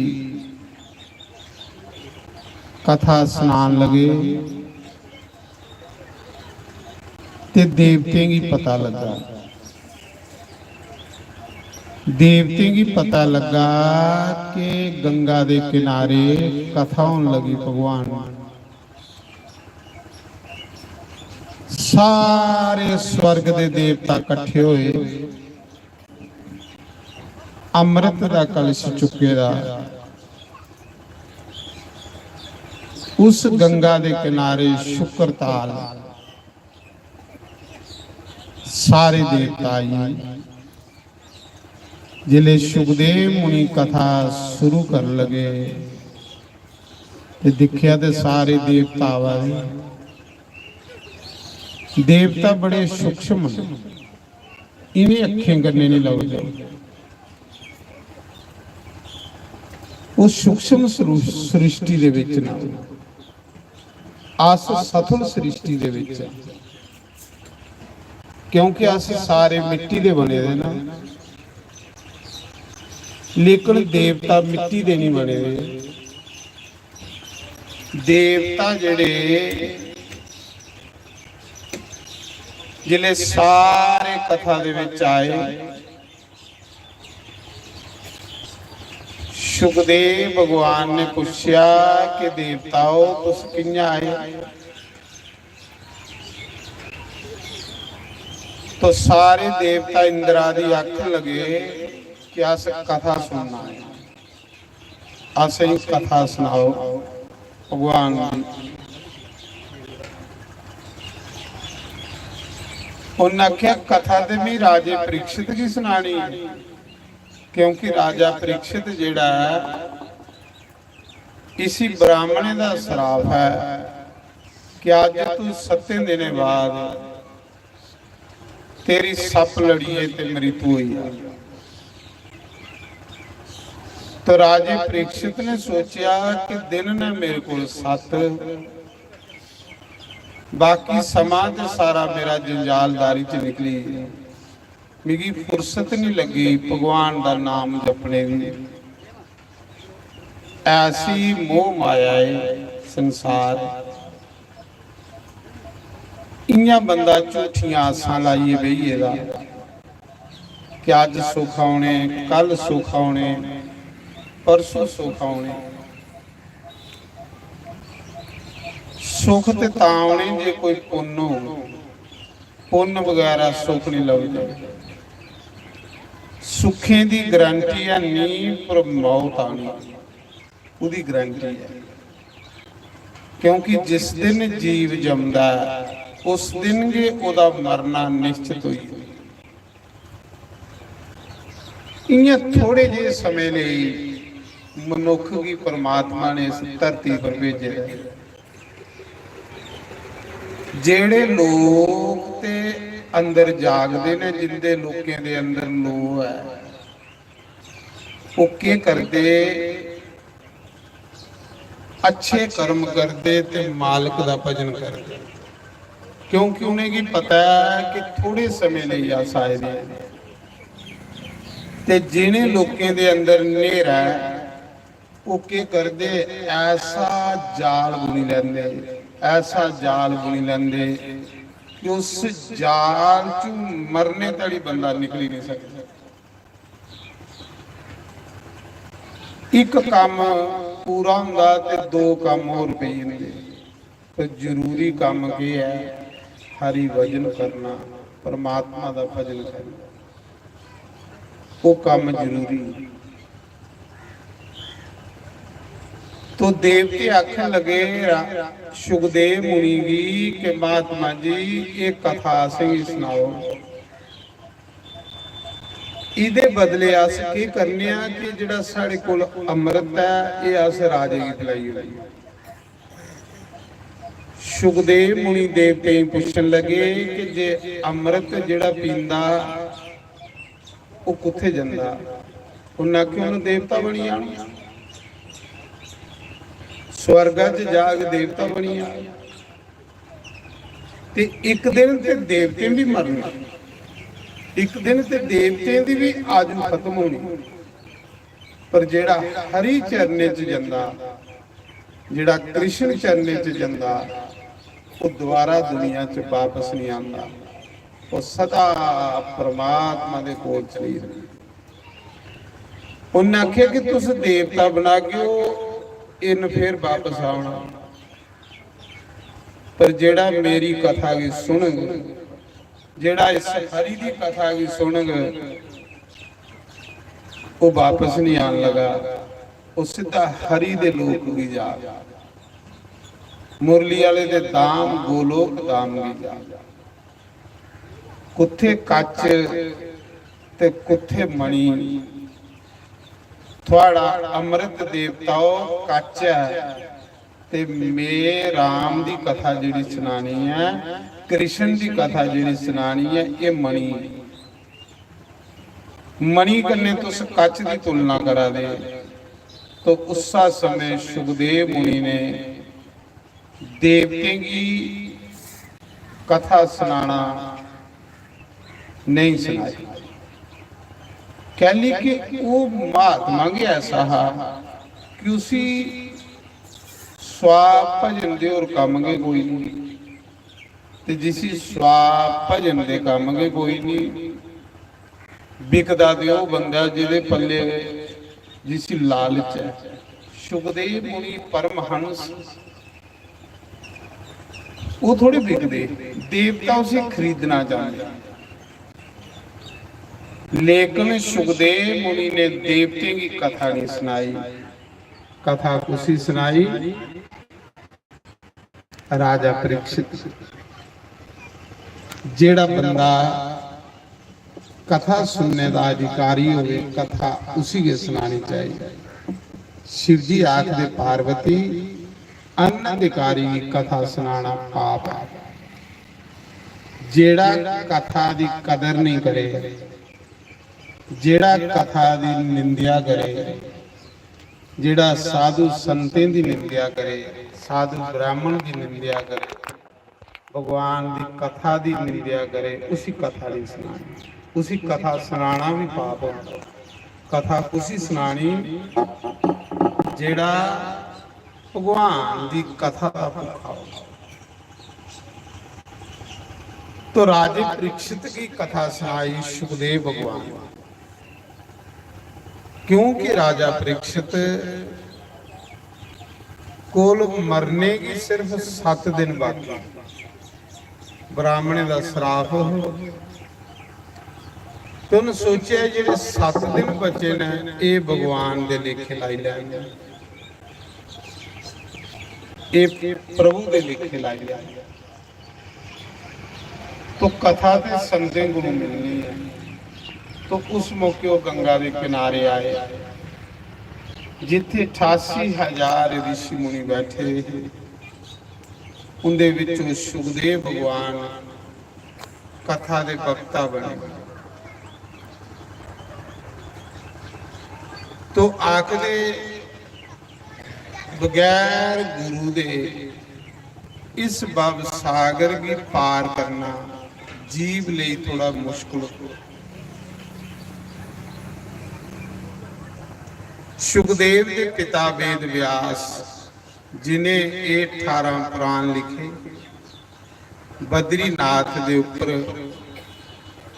कथा सनान लगे ते देवतें गी पता लगा। देवतें गी पता लगा कि गंगा दे किनारे कथा होन लगी भगवान। सारे स्वर्ग दे देवता कट्ठे होए, अमृत दा कलश चुके दा। उस गंगा दे किनारे शुक्रताल सारे देवता आई। जिसले शुकदेव मुनि कथा शुरू कर लगे ते दिक्खेआ ते सारे देवता आवा दे। देवता बड़े सूक्ष्म न, इ'नें अक्खें कन्नै नहीं लभदे। ओह् सूक्ष्म सृ-, सृष्टि दे विच न, अस सथुल सृष्टि दे विच आं। क्योंकि अस सारे मिट्टी दे बने दे ना, लेकिन देवता मिट्टी दे नहीं बने दे। देवता जेह्ड़े जिसले सारे कथा दे विच आए, शुकदेव भगवान ने पूछेआ कि देवताओ, तुस कि'यां आए? तो सारे देवता इंद्रादि आखन लगे कि अस कथा सुनना है, असेंगी कथा सनाओ भगवान दी। उन्नै आखेआ, "कथा ते मी राजे परीक्षित गी सनानी है, क्योंकि राजा परीक्षित जेह्ड़ा ऐ, इसी ब्राह्मणें दा श्राप है कि अज्ज तू सत्तें दिनें बाद तेरी सप्प लड़ियै ते मृत्यु होई जा।" तो राजे परीक्षित ने सोचेआ कि दिन ने मेरे कोल सत्त, बाकी समां ते सारा मेरा जंजालदारी च निकली गेआ। मिगी फुर्सत नहीं लगी भगवान दा नाम जपने दी। ऐसी मोह माया है संसार। इ'यां बंदा झूठियां आसां लाइयै बेही गेदा कि अज्ज सुख औने, कल सुख औने, परसों सुख औने। सुख ते तां औने जे कोई पुन्न हो। पुन्न बगैरा सुख नहीं लभदे। सुखें दी गारंटी है नहीं, पर मौत आनी, ओह्दी गारंटी है। क्योंकि जिस दिन जीव जमदा ऐ, उस दिन गै ओह्दा मरना निश्चित होई जंदा। इ'यां थोड़े जेह् समें लेई मनुक्ख गी परमात्मा ने इस धरती पर भेजे दा ऐ। जेह्ड़े लोक ते अंदर जागदे ने, जिंदे लोकें दे अंदर लोऽ ऐ, ओह् केह् करदे? अच्छे कर्म करदे ते मालक दा भजन करदे, क्योंकि उ'नेंगी पता ऐ कि थोड़े समें लेई अस आए दे आं। ते जिनें लोकें दे अंदर न्हेरा ऐ, ओह् केह् करदे? ऐसा जाल बुनी लैंदे, ऐसा जाल बुनी लैंदे कि उस जाल च मरने धड़ी बंदा निकली नहीं सकदा। इक कम्म पूरा होंदा ते दो कम्म होर पेई जंदे। ते जरूरी कम्म केह् ऐ? हरि भजन करना, परमात्मा दा भजन करना, ओह् कम्म जरूरी। तो देवते आखन लगे रा-, सुखदेव मुनि गी कि महात्मा जी, एह् कथा असेंगी सनाओ। एह्दे बदले अस केह् करने आं कि जेह्ड़ा साढ़े कोल अमृत ऐ, एह् अस राजे गी पलाई ओड़िए। सुखदेव मुनि देवतें गी पुच्छन लगे कि जे अमृत जेह्ड़ा पींदा, ओह् कुत्थै जंदा? उन्नै आखेआ, "उन्न देवता बनी जाना, स्वर्गा च जाग, देवता बनी जाग।" ते इक दिन ते देवतें बी मरना, इक दिन ते देवतें दी बी आयु खत्म होनी, पर जेह्ड़ा हरि चरणें च जंदा, जेह्ड़ा कृष्ण चरणें च जंदा, ओह् दोबारा दुनिया च बापस नहीं आंदा, ओह् सदा परमात्मा दे कोल चली जंदा। उन्नै आखेआ कि तुस देवता बनागेओ, इन्न फिर बापस औना, पर जेह्ड़ा मेरी कथा गी सुनग, जेह्ड़ा इस हरि दी कथा गी सुनग, ओह् बापस नहीं आन लगा, ओह् सिद्धा हरि दे लोक गी जा, मुरली आह्ले दे धाम, गोलोक धाम गी जा। कुत्थे कच्च ते कुत्थे मणि? थुआड़ा अमृत देवताओ कच्च ऐ, ते में राम दी कथा जेह्ड़ी सनानी ऐ, कृष्ण दी कथा जेह्ड़ी सनानी ऐ, एह् मणि। मणि कन्नै तुस कच्च दी तुलना करा दे, तो उस्सा समें सुखदेव मुनि ने देवतें गी कथा सनाना नहीं सनाई। कैली कि ओह् महात्मा गै ऐसा हा कि उसी स्वाप भजन दे होर कम्म गै कोई नहीं। ते जिसी स्वाप भजन दे कम्म गै कोई नहीं, बिकदा ते ओह् बंदा जेह्दे पल्ले, जिसी लालच ऐ। सुखदेव मुनि परमहंस, ओह् थोड़े बिकदे, देवता उसी खरीदना चांह्दे। लेकिन सुखदेव मुनि ने देवतें गी कथा नहीं सुनाई। कथा कुसी सुनाई? राजा परीक्षित। जेड़ा बंदा कथा सुनने दा अधिकारी होवे, कथा उसी गै सुनानी चाहिए। शिव जी आखदे, पार्वती, अनधिकारी गी कथा सुनाना पाप है। जेड़ा कथा दी कदर नहीं करे, जेड़ा कथा दी निंदेआ करे, जेड़ा साधु संतें दी निंदेआ करे, साधु ब्राह्मण दी निंदेआ करे, भगवान दी कथा दी निंदेआ करे, उसी कथा नहीं सुनानी। उसी कथा सुनाना भी पाप होंदा। कथा कुसी सुनानी? जेड़ा भगवान दी कथा दा भुक्खा हो। तो राजे परीक्षित की कथा सुनाई सुखदेव भगवान, क्योंकि राजा परीक्षित कोल मरने की सिर्फ सत्त दिन बाकी। ब्राह्मणें दा श्राप हो। तुन सोचेआ, जेह्ड़े सत्त दिन बचे न, एह् भगवान दे लेखे लाई लैन, एह् प्रभु दे लेखे लाई लैन। तो कथा ते संतें कोलों मिलनी है। तो उस मौके ओह् गंगा दे किनारे आए, जित्थे अठासी हजार ऋषि मुनि बैठे दे हे। उंदे विचों सुखदेव भगवान कथा दे वक्ता बने। तो आखदे, बगैर गुरु दे इस भव सागर गी पार करना जीव लेई थोड़ा मुश्किल हो। सुखदेव दे पिता वेद व्यास, जिन्हें एह् ठारां पुराण लिखे, बद्रीनाथ दे उप्पर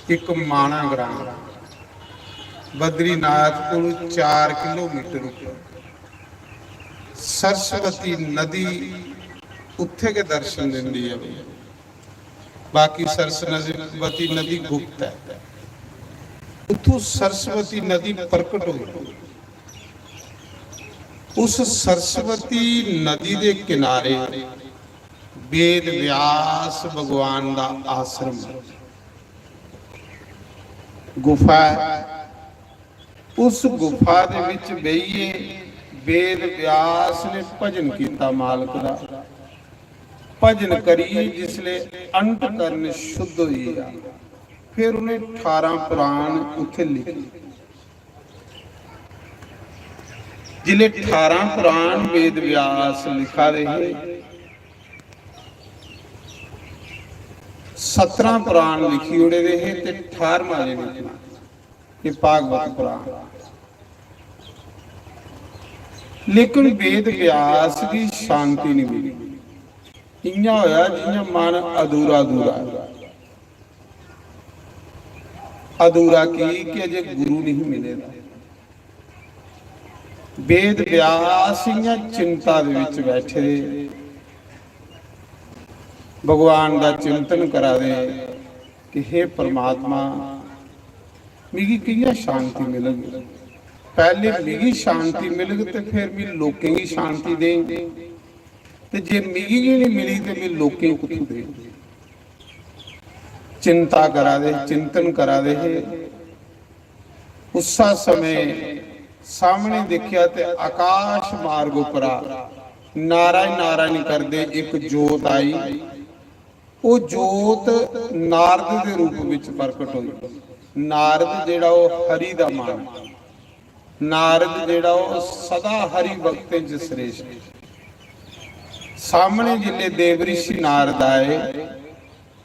इक माना ग्रां, बद्रीनाथ कोलू चार किलोमीटर उप्पर सरस्वती नदी उत्थे गै दर्शन दिंदी ऐ। बाकी सरस्वती नदी गुप्त ऐ। उत्थों सरस्वती नदी प्रकट हुई। उस सरस्वती नदी दे किनारे वेद व्यास भगवान दा आश्रम, गुफा ऐ। उस गुफा दे विच बेहियै वेद व्यास ने भजन कीता मालक दा। भजन करियै जिसले अंतकरण शुद्ध होई गेआ, फिर उ'नें ठारां पुराण उत्थे लिखे। जिसले ठारां पुराण वेद व्यास लिखा दे हे, सतरां पुराण लिखी ओड़े दे हे ते ठारमां जे लिखना, ये भागवत पुराण। लेकिन वेद व्यास गी शांति नहीं मिली। इ'यां होया जि'यां मन अधूरा अधूरा ऐ। अधूरा की कि अजे गुरु नहीं मिले दा। वेद व्यास इ'यां चिंता दे विच बैठे दे, भगवान दा चिंतन करा दे कि हे परमात्मा, मिगी कि'यां शांति मिलग? पैह्ले मिगी शांति मिलग ते फिर मी लोकें गी शांति देंग, ते जे मिगी गै नहीं मिली ते मी लोकें गी कुत्थों देंग? चिंता करा दे, चिंतन करा दे हे। उस्सा समय सामने दिक्खेआ ते आकाश मार्ग उप्परा नारायण नारायण करदे इक जोत आई। ओह् जोत नारद दे रूप विच प्रकट होई। नारद जेह्ड़ा ओह् हरि दा मन, नारद जेह्ड़ा ओह् सदा हरि भक्तें च श्रेष्ठ। सामने जिसले देवऋषि नारद आए,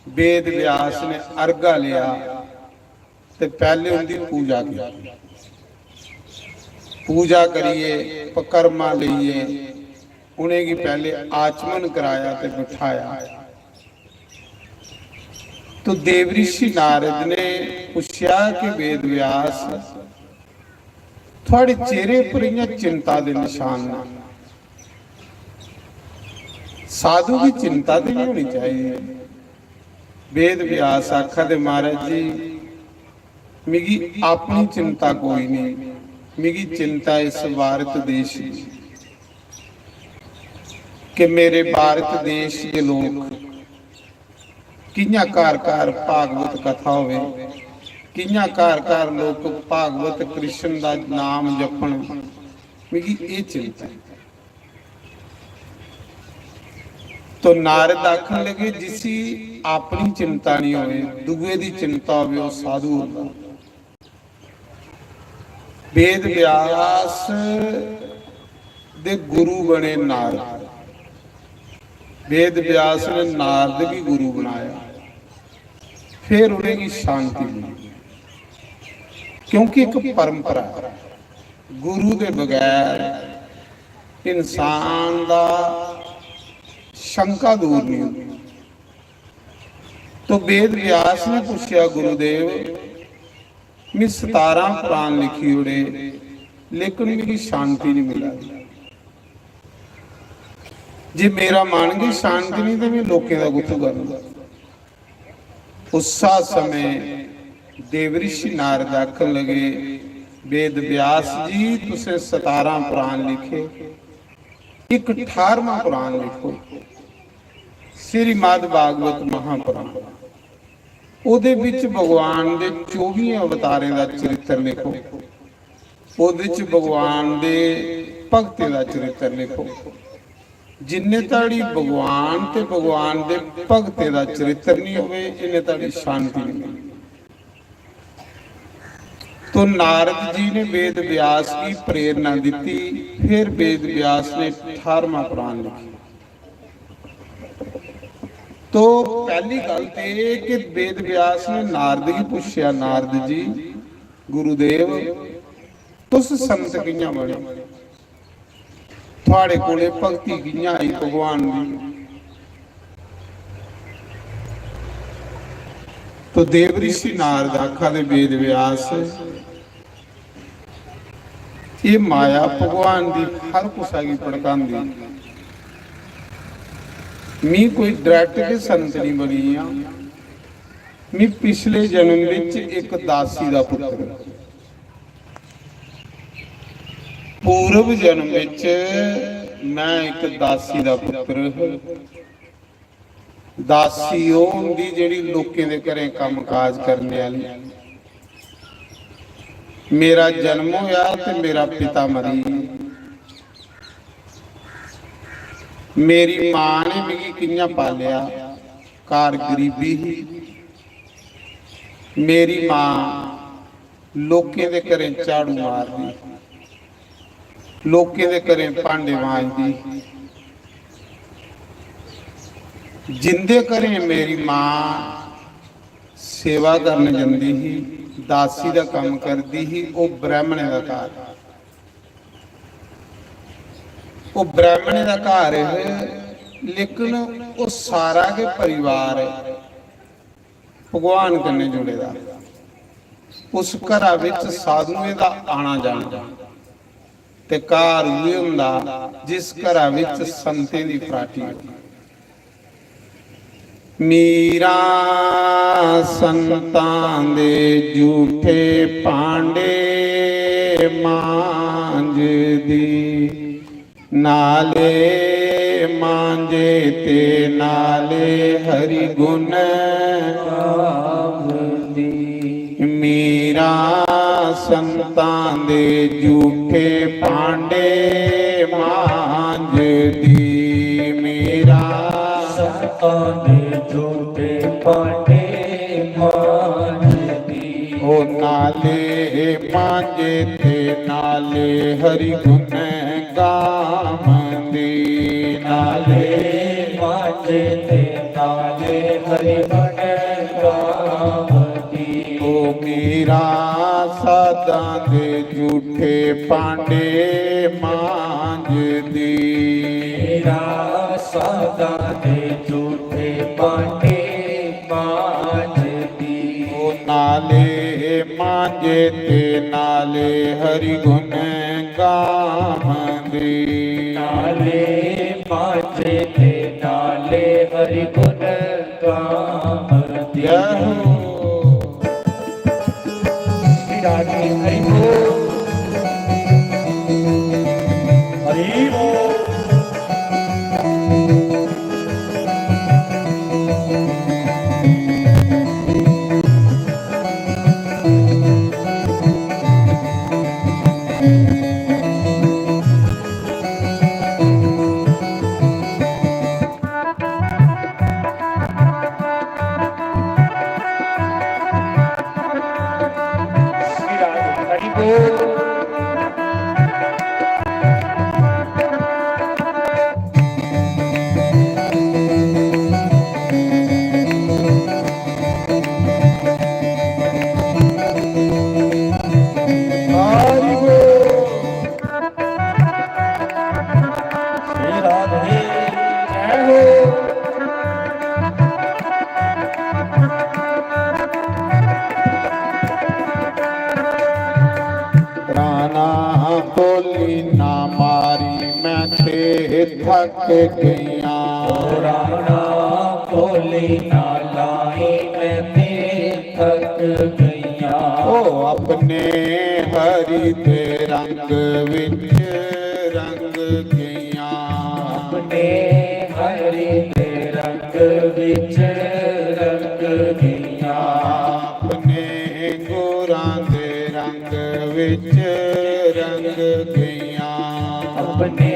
वेद व्यास ने अर्घा लिया ते पैह्ले उंदी पूजा की। पूजा करियै, पकरमा लेइयै उ'नेंगी पैह्ले आचमन कराया ते बिठाया। तो देवऋषि नारद ने पुच्छेआ कि वेद व्यास, थुआढ़े चेहरे पर इ'यां चिंता दे निशान न, साधु गी चिंता ते नहीं होनी चाहिए। वेद व्यास आखा दे, महाराज जी, मिगी अपनी चिंता कोई नहीं, मिगी चिंता इस भारत देश दी कि मेरे भारत देश दे लोक कि'यां घर घर भागवत कथा होवे, कि'यां घर घर लोक भागवत कृष्ण दा नाम जपन, मिगी एह् चिंता ऐ। तो नारद आखन लगे, जिसी अपनी चिंता नहीं होवे, दुए दी चिंता होवे, ओह् साधु होंदा। वेद व्यास दे गुरु बने नारद। वेद व्यास ने नारद गी गुरु बनाया, फिर उ'नेंगी शांति मिली, क्योंकि एक परंपरा, गुरु दे बगैर इंसान दा शंका दूर नहीं होंदी। तो वेद व्यास ने पूछेआ, गुरुदेव, मैं सतारां पुराण लिखी ओड़े, लेकिन मिगी शांति नहीं मिला दी। जे मेरा मन गै शांत नहीं, तो मैं लोकें दा कुत्थों करना? उस्सा समय देवऋषि नारद आखन लगे, वेद व्यास जी, तुसें सतारां पुराण लिखे, एक अठारवां पुराण लिखो, श्रीमद् भागवत महापुराण। ओह्दे बिच भगवान दे चौबियें अवतारें दा चरित्र लिखो, ओह्दे च भगवान दे भक्तें दा चरित्र लिखो। जिन्ने धड़ी भगवान ते भगवान दे भक्तें दा चरित्र नहीं होवे, इन्ने धड़ी शांति नहीं मिलदी। तो नारद जी ने वेद व्यास की प्रेरणा दी, फिर वेद व्यास ने अठारवां पुराण लिखा। तो पहली गल ते एह् कि वेद व्यास ने नारद गी पुच्छेआ, नारद जी, गुरुदेव, तुस संत कि'यां बने? थुआड़े कोले भक्ति कि'यां आई भगवान दी? तो देवऋषि नारद आखा दे, वेद व्यास, एह् माया भगवान दी हर कुसा गी भड़कांदी। मी कोई डायरेक्ट गै संत नहीं बनी आ। मी पिछले जन्म विच इक दासी दा पुत्र, पूर्व जन्म विच मैं इक दासी दा पुत्र। दासी ओह् होंदी जेह्ड़ी लोकें दे घरें कम्म काज करने आह्ली। मेरा जन्म होया ते मेरा पिता मरी गेआ। मेरी मां ने मिगी कि'यां पालेआ? घर गरीबी ही। मेरी मां लोकें दे घरें झाड़ू मारदी, लोकें दे घरें भांडे मांजदी। जिंदे घरें मेरी मां सेवा करन जंदी ही, दासी दा कम्म करदी ही, ओह् ब्राह्मणें दा घर, ओह् ब्राह्मणें दा घर ऐ, लेकिन ओह् सारा गै परिवार भगवान कन्नै जुड़े दा। उस घरा विच साधुएं दा आना जाना, ते घर उ'ऐ होंदा जिस घरा विच संतें दी फराटी होंदी। मीरा संतां दे झूठे भांडे मांजदी, नाले मांजे ते नाले हरि गुण गावदी। मीरा संतां दे झूठे भांडे मांजदी। मीरा संतां दे झूठे भांडे मांजदी। ओ नाले मांजे ते नाले हरि गुण गावदी। नाले मांजे ते नाले हरि गुण गावदी। ओ मीरा साधां दे झूठे भांडे मांजदी। मीरा साधां दे झूठे भांडे मांजदी। ओ नाले मांजे ते नाले हरि गुण गावदी। नाले मांजे ते नाले हरि गुण गावदी। जय हो। हरि बोल। श्री राधे, जय हो। राणा बोली ना मारी, मैं ते थक गईयां। ओ राणा बोली ना लाई, मैं ते थक गईयां। ओ अपने हरि दे रंग विच रंग गईयां। अपने हरि दे रंग विच रंग गईयां। अपने गुरां दे रंग विच रंग गईयां। अपने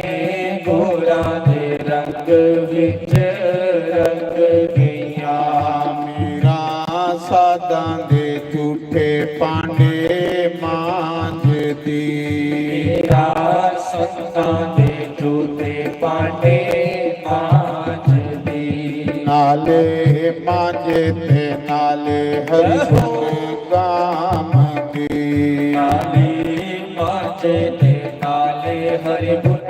गुरां दे रंग विच रंग गईयां। मीरा साधां दे झूठे भांडे मांजदी। मीरा संतां दे झूठे भांडे मांजदी। नाले मांजे ते नाले हरि गुण गावदी। नाले मांजे ते नाले हरि गुण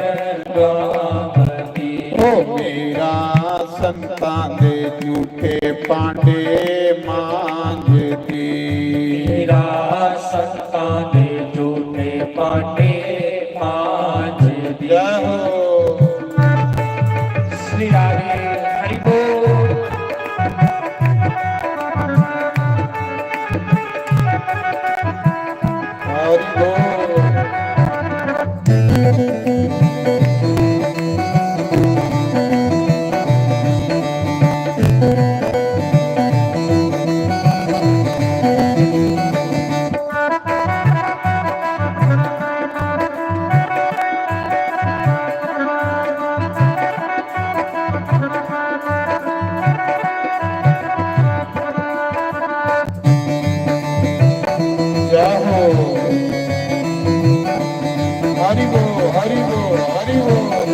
गावदी। ओ मीरा संतां दे झूठे भांडे मांजदी। मीरा संतां दे झूठे भांडे मांजदी। जय हो। श्री राधे, हरि बोल। हरि बोल। जय हो। हरि बोल, हरि बोल, हरि बोल।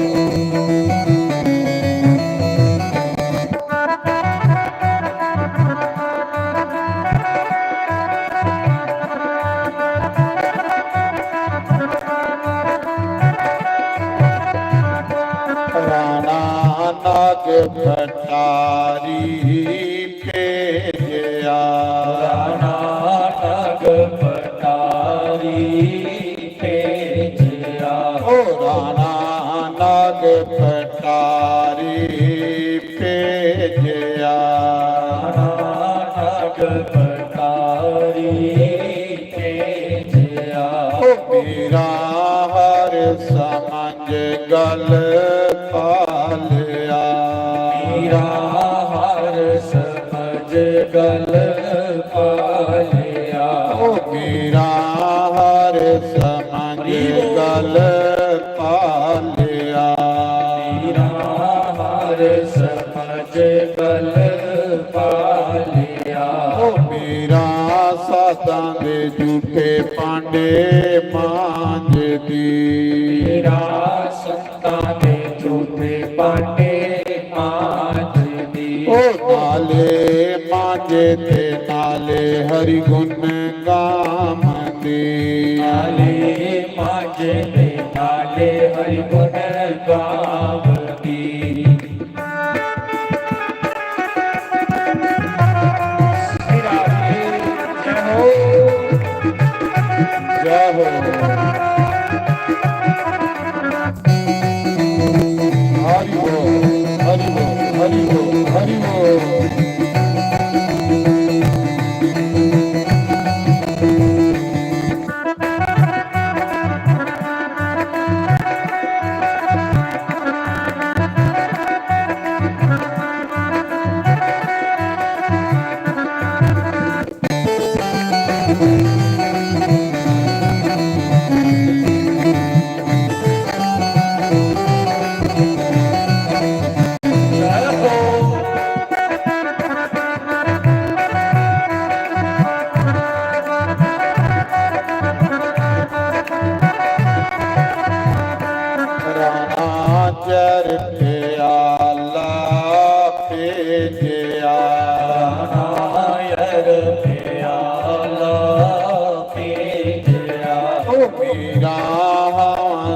राणा नाग भट्टारी भेजया। राणा नाग भट्टारी भेजया। ओ राणा नाग भट्टारी भेजया। राणा नाग भट्टारी भेजया। ओ मीरा हर समझ गल पालया। मीरा हर समझ गल पालया। ओ मीरा हर समझ हरि बोल। गल पालया। मीरा हर समझ गल पालया। ओ मीरा साधां दे झूठे भांडे मांजदी। मीरा संतां दे झूठे भांडे मांजदी। ओ नाले मांजे ते नाले हरि गुण गावदी। नाले मांजे ते नाले हरि गुण गावदी। जय हो। हरि बोल, हरि बोल, हरि बोल, हरि बोल।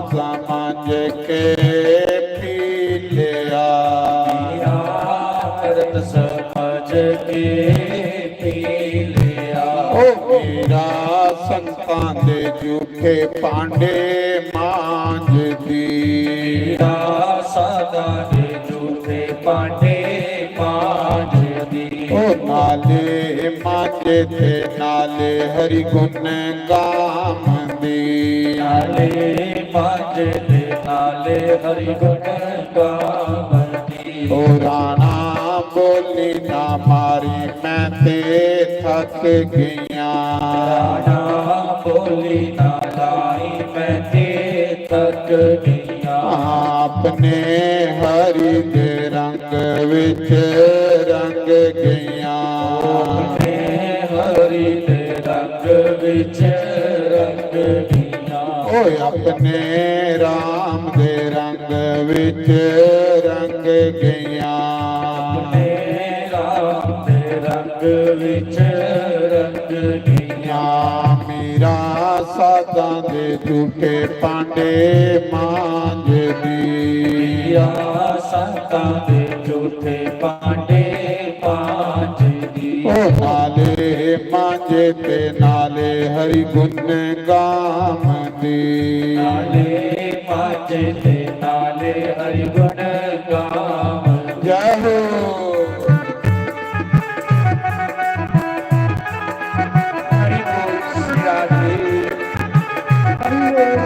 समझ के पी लिया। अमृत समझ के पी लिया। ओ मीरा संतां दे झूठे भांडे मांजदी। मीरा संतां दे झूठे भांडे मांजदी। ओ नाले मांजे ते नाले हरि गुण गावंदी। नाले मांजे ते नाले हरि गुण गावंदी। ओ राणा बोली ना मारी, मैं ते थक गईयां। राणा बोली ना मारी, मैं ते थक गईयां। अपने हरि दे रंग विच रंग गईयां। अपने हरि दे रंग विच रंग गईयां। ओए अपने राम दे रंग विच रंग गईयां। अपने राम दे रंग विच रंग गईयां। मीरा साधां दे झूठे भांडे मांजदी। मीरा साधां दे झूठे भांडे मांजदी। ओ नाले मांजे ते नाले हरि गुण गावंदी। नाले मांजे ते नाले हरि गुण गावंदी। जय हो। हरि बोल श्री राधे। हरि बोल।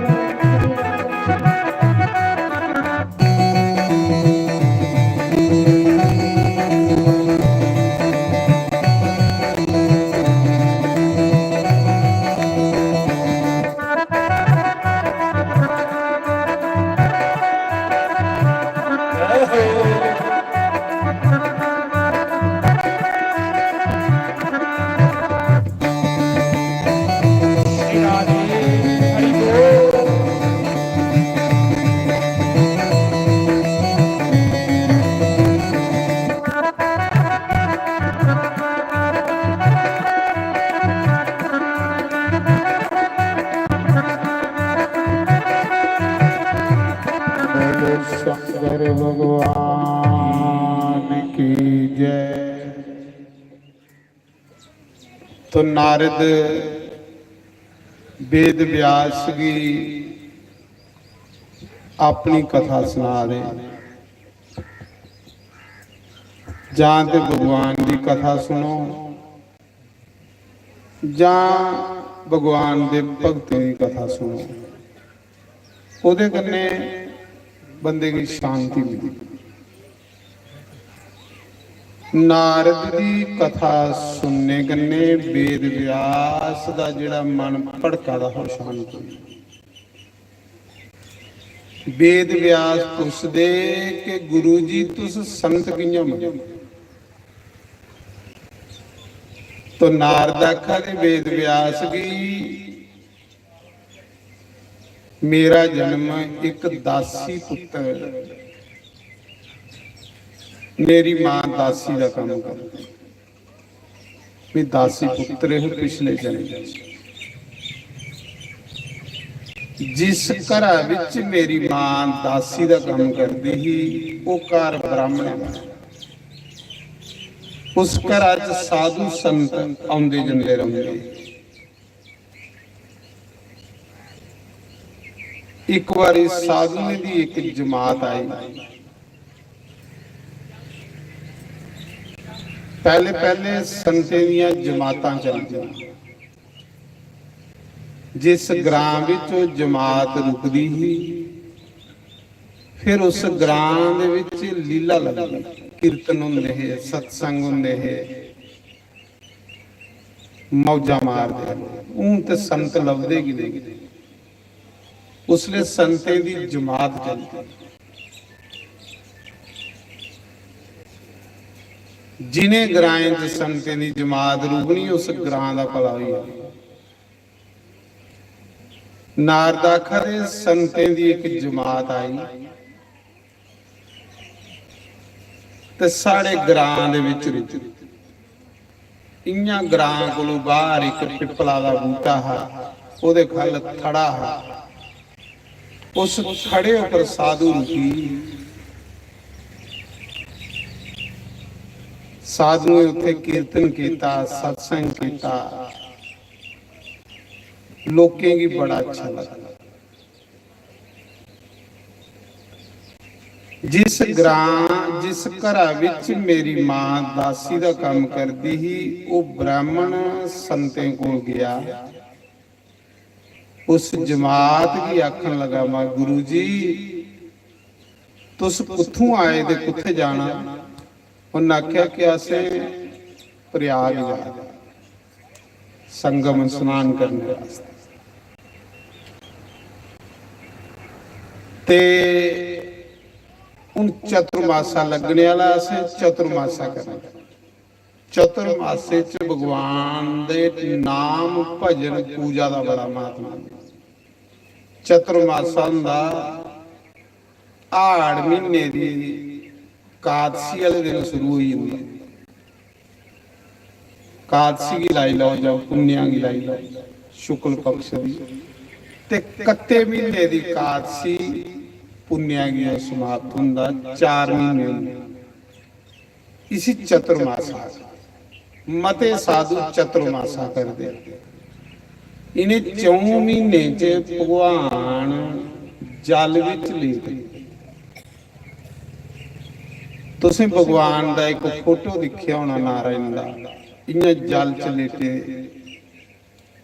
शंकर भगवान की जय। तो नारद वेद व्यास गी अपनी कथा सुना दे, जां ते भगवान दी कथा सुनो, जां भगवान दे भक्तें दी कथा सुनो। ओह्दे कन्नै बंदे गी शांति मिलदी। नारद दी कथा सुनने कन्नै वेद व्यास दा जेह्ड़ा मन भड़का दा हा, ओह् शांत होई गेआ। वेद व्यास पुछदे कि गुरु जी, तुस संत कि'यां बने? तो नारद आखा दे वेद व्यास गी, मेरा जन्म इक दासी पुत्तर, मेरी मां दासी दा कम्म करदी, मैं दासी पुत्तर हे पिछले जन्म च। जिस घरा विच मेरी मां दासी दा कम्म करदी ही, ओह घर ब्राह्मण दा। उस घरा च साधु संत औंदे जंदे रौंदे। इक बारी साधुएं दी इक जमात आई। पैह्ले पैह्ले संतें दियां जमातां चलदियां। जिस ग्रां विच ओह् जमात रुकदी ही, फिर उस ग्रां दे विच लीला लगदी, कीर्तन हुंदे हे, सत्संग हुंदे हे। मौजां मारदे। हून ते संत लभदे गै नेईं। उसलै संतें दी जमात चलदी। जिनें ग्राएं च संतें दी जमात रुकनी, उस ग्रां दा भला होई जाना। नारद आखा दे, संतें दी इक जमात आई ते साढ़े ग्रां दे विच रुकी। इ'यां ग्रां कोलू बाहर इक पिपला दा बूटा हा, ओहदे ख'ल्ल थड़ा हा। उस खड़े उप्पर साधु रुकी। साधुएं उत्थे कीर्तन कीता, सत्संग कीता, लोकें गी बड़ा अच्छा लगा। जिस ग्रां, जिस घरा विच मेरी मां दासी दा कम्म करदी ही, ओह ब्राह्मण संतें कोल गया। उस जमात गी आखन लगा, "मां गुरु जी, तुस कुत्थों आए ते कुत्थे जाना?" उन्हें आख्या कि असें प्रयाग जाना, संगम स्नान करने वास्ते। ते हून चतुर्मासा लगने वाला, असें चतुर्मासा करना। चतुर्मासे च भगवान दे नाम, भजन, पूजा दा बड़ा महात्मा। चतुर्मासा हुंदा हाड़ म्हीने दी कादसी आह्ले दिन शुरू होई जंदा। कादसी गी लाई लैओ जां पुन्नेआ गी लाई लैओ, शुक्ल पक्ष दी, ते कत्ते म्हीने दी कादसी पुन्नेआ गी ओह् समाप्त होंदा। चार म्हीने होंदे। इसी चतुर्मासा आखदे। मते साधु चतुर्मासा करदे। इ'नें च'ऊं म्हीनें च भगवान जल बिच लेटदे। तुसें भगवान दा इक फोटो दिक्खेआ होना नारायण दा, इ'यां जल च लेटे,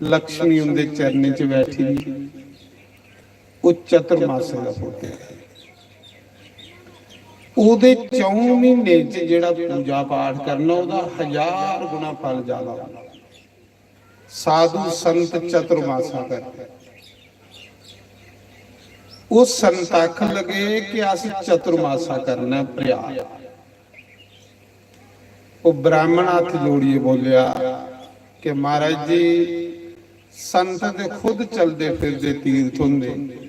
लक्ष्मी उं'दे चरणें च बैठी दी। ओह् चतुर्मासे दा फोटो ऐ। ओह्दे च'ऊं म्हीनें च जेह्ड़ा पूजा पाठ करना, ओह्दा हजार गुणा फल ज्यादा होंदा। साधु संत चतुर्मासा करदे। ओह् संत आखन लगे कि अस चतुर्मासा करना ऐ प्रयाग। ओह् ब्राह्मण हत्थ जोड़ियै बोलेआ कि महाराज जी, संत ते खुद चलदे फिरदे तीर्थ होंदे।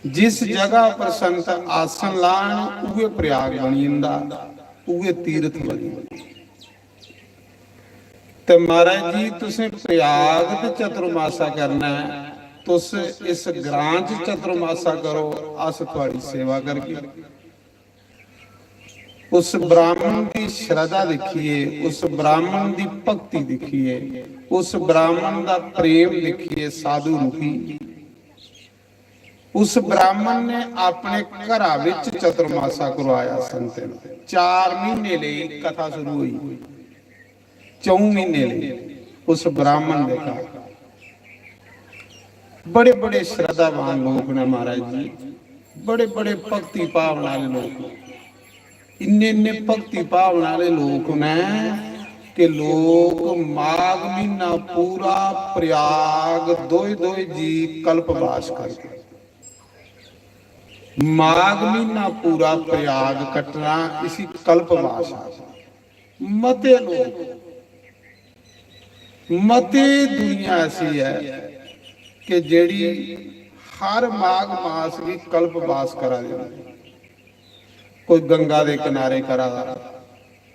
जिस जगह पर संत आसन लान, उ'ऐ प्रयाग बनी जंदा, उ'ऐ तीर्थ बनी जंदा। ते महाराज जी, तुसें प्रयाग ते चतुर्मासा करना ऐ, तुस इस ग्रां च चतुर्मासा करो, अस थुआड़ी सेवा करगे। उस ब्राह्मण दी श्रद्धा दिक्खियै, उस ब्राह्मण दी भक्ति दिक्खियै, उस ब्राह्मण दा प्रेम दिक्खियै साधु रुकी। उस ब्राह्मण ने अपने घरा विच चतुर्मासा करवाया संतें दा। चार महीने लेई कथा शुरू हुई, च'ऊं महीने लेई उस ब्राह्मण दे घर। बड़े बड़े श्रद्धावान लोक न महाराज जी, बड़े बड़े भक्ति भावना आह्ले लोक न। इन्ने इन्ने भक्ति भावना आह्ले लोक न कि लोक माघ म्हीना पूरा प्रयाग दोए दोए जी कल्पवास करदे। माघ म्हीना पूरा प्रयाग कट्टना, इसी कल्पवास आखदे। मते लोक, मते दुनिया ऐसी ऐ कि जेह्ड़ी हर माघ मास गी कल्पवास करा दे न। कोई गंगा दे किनारे करा दा,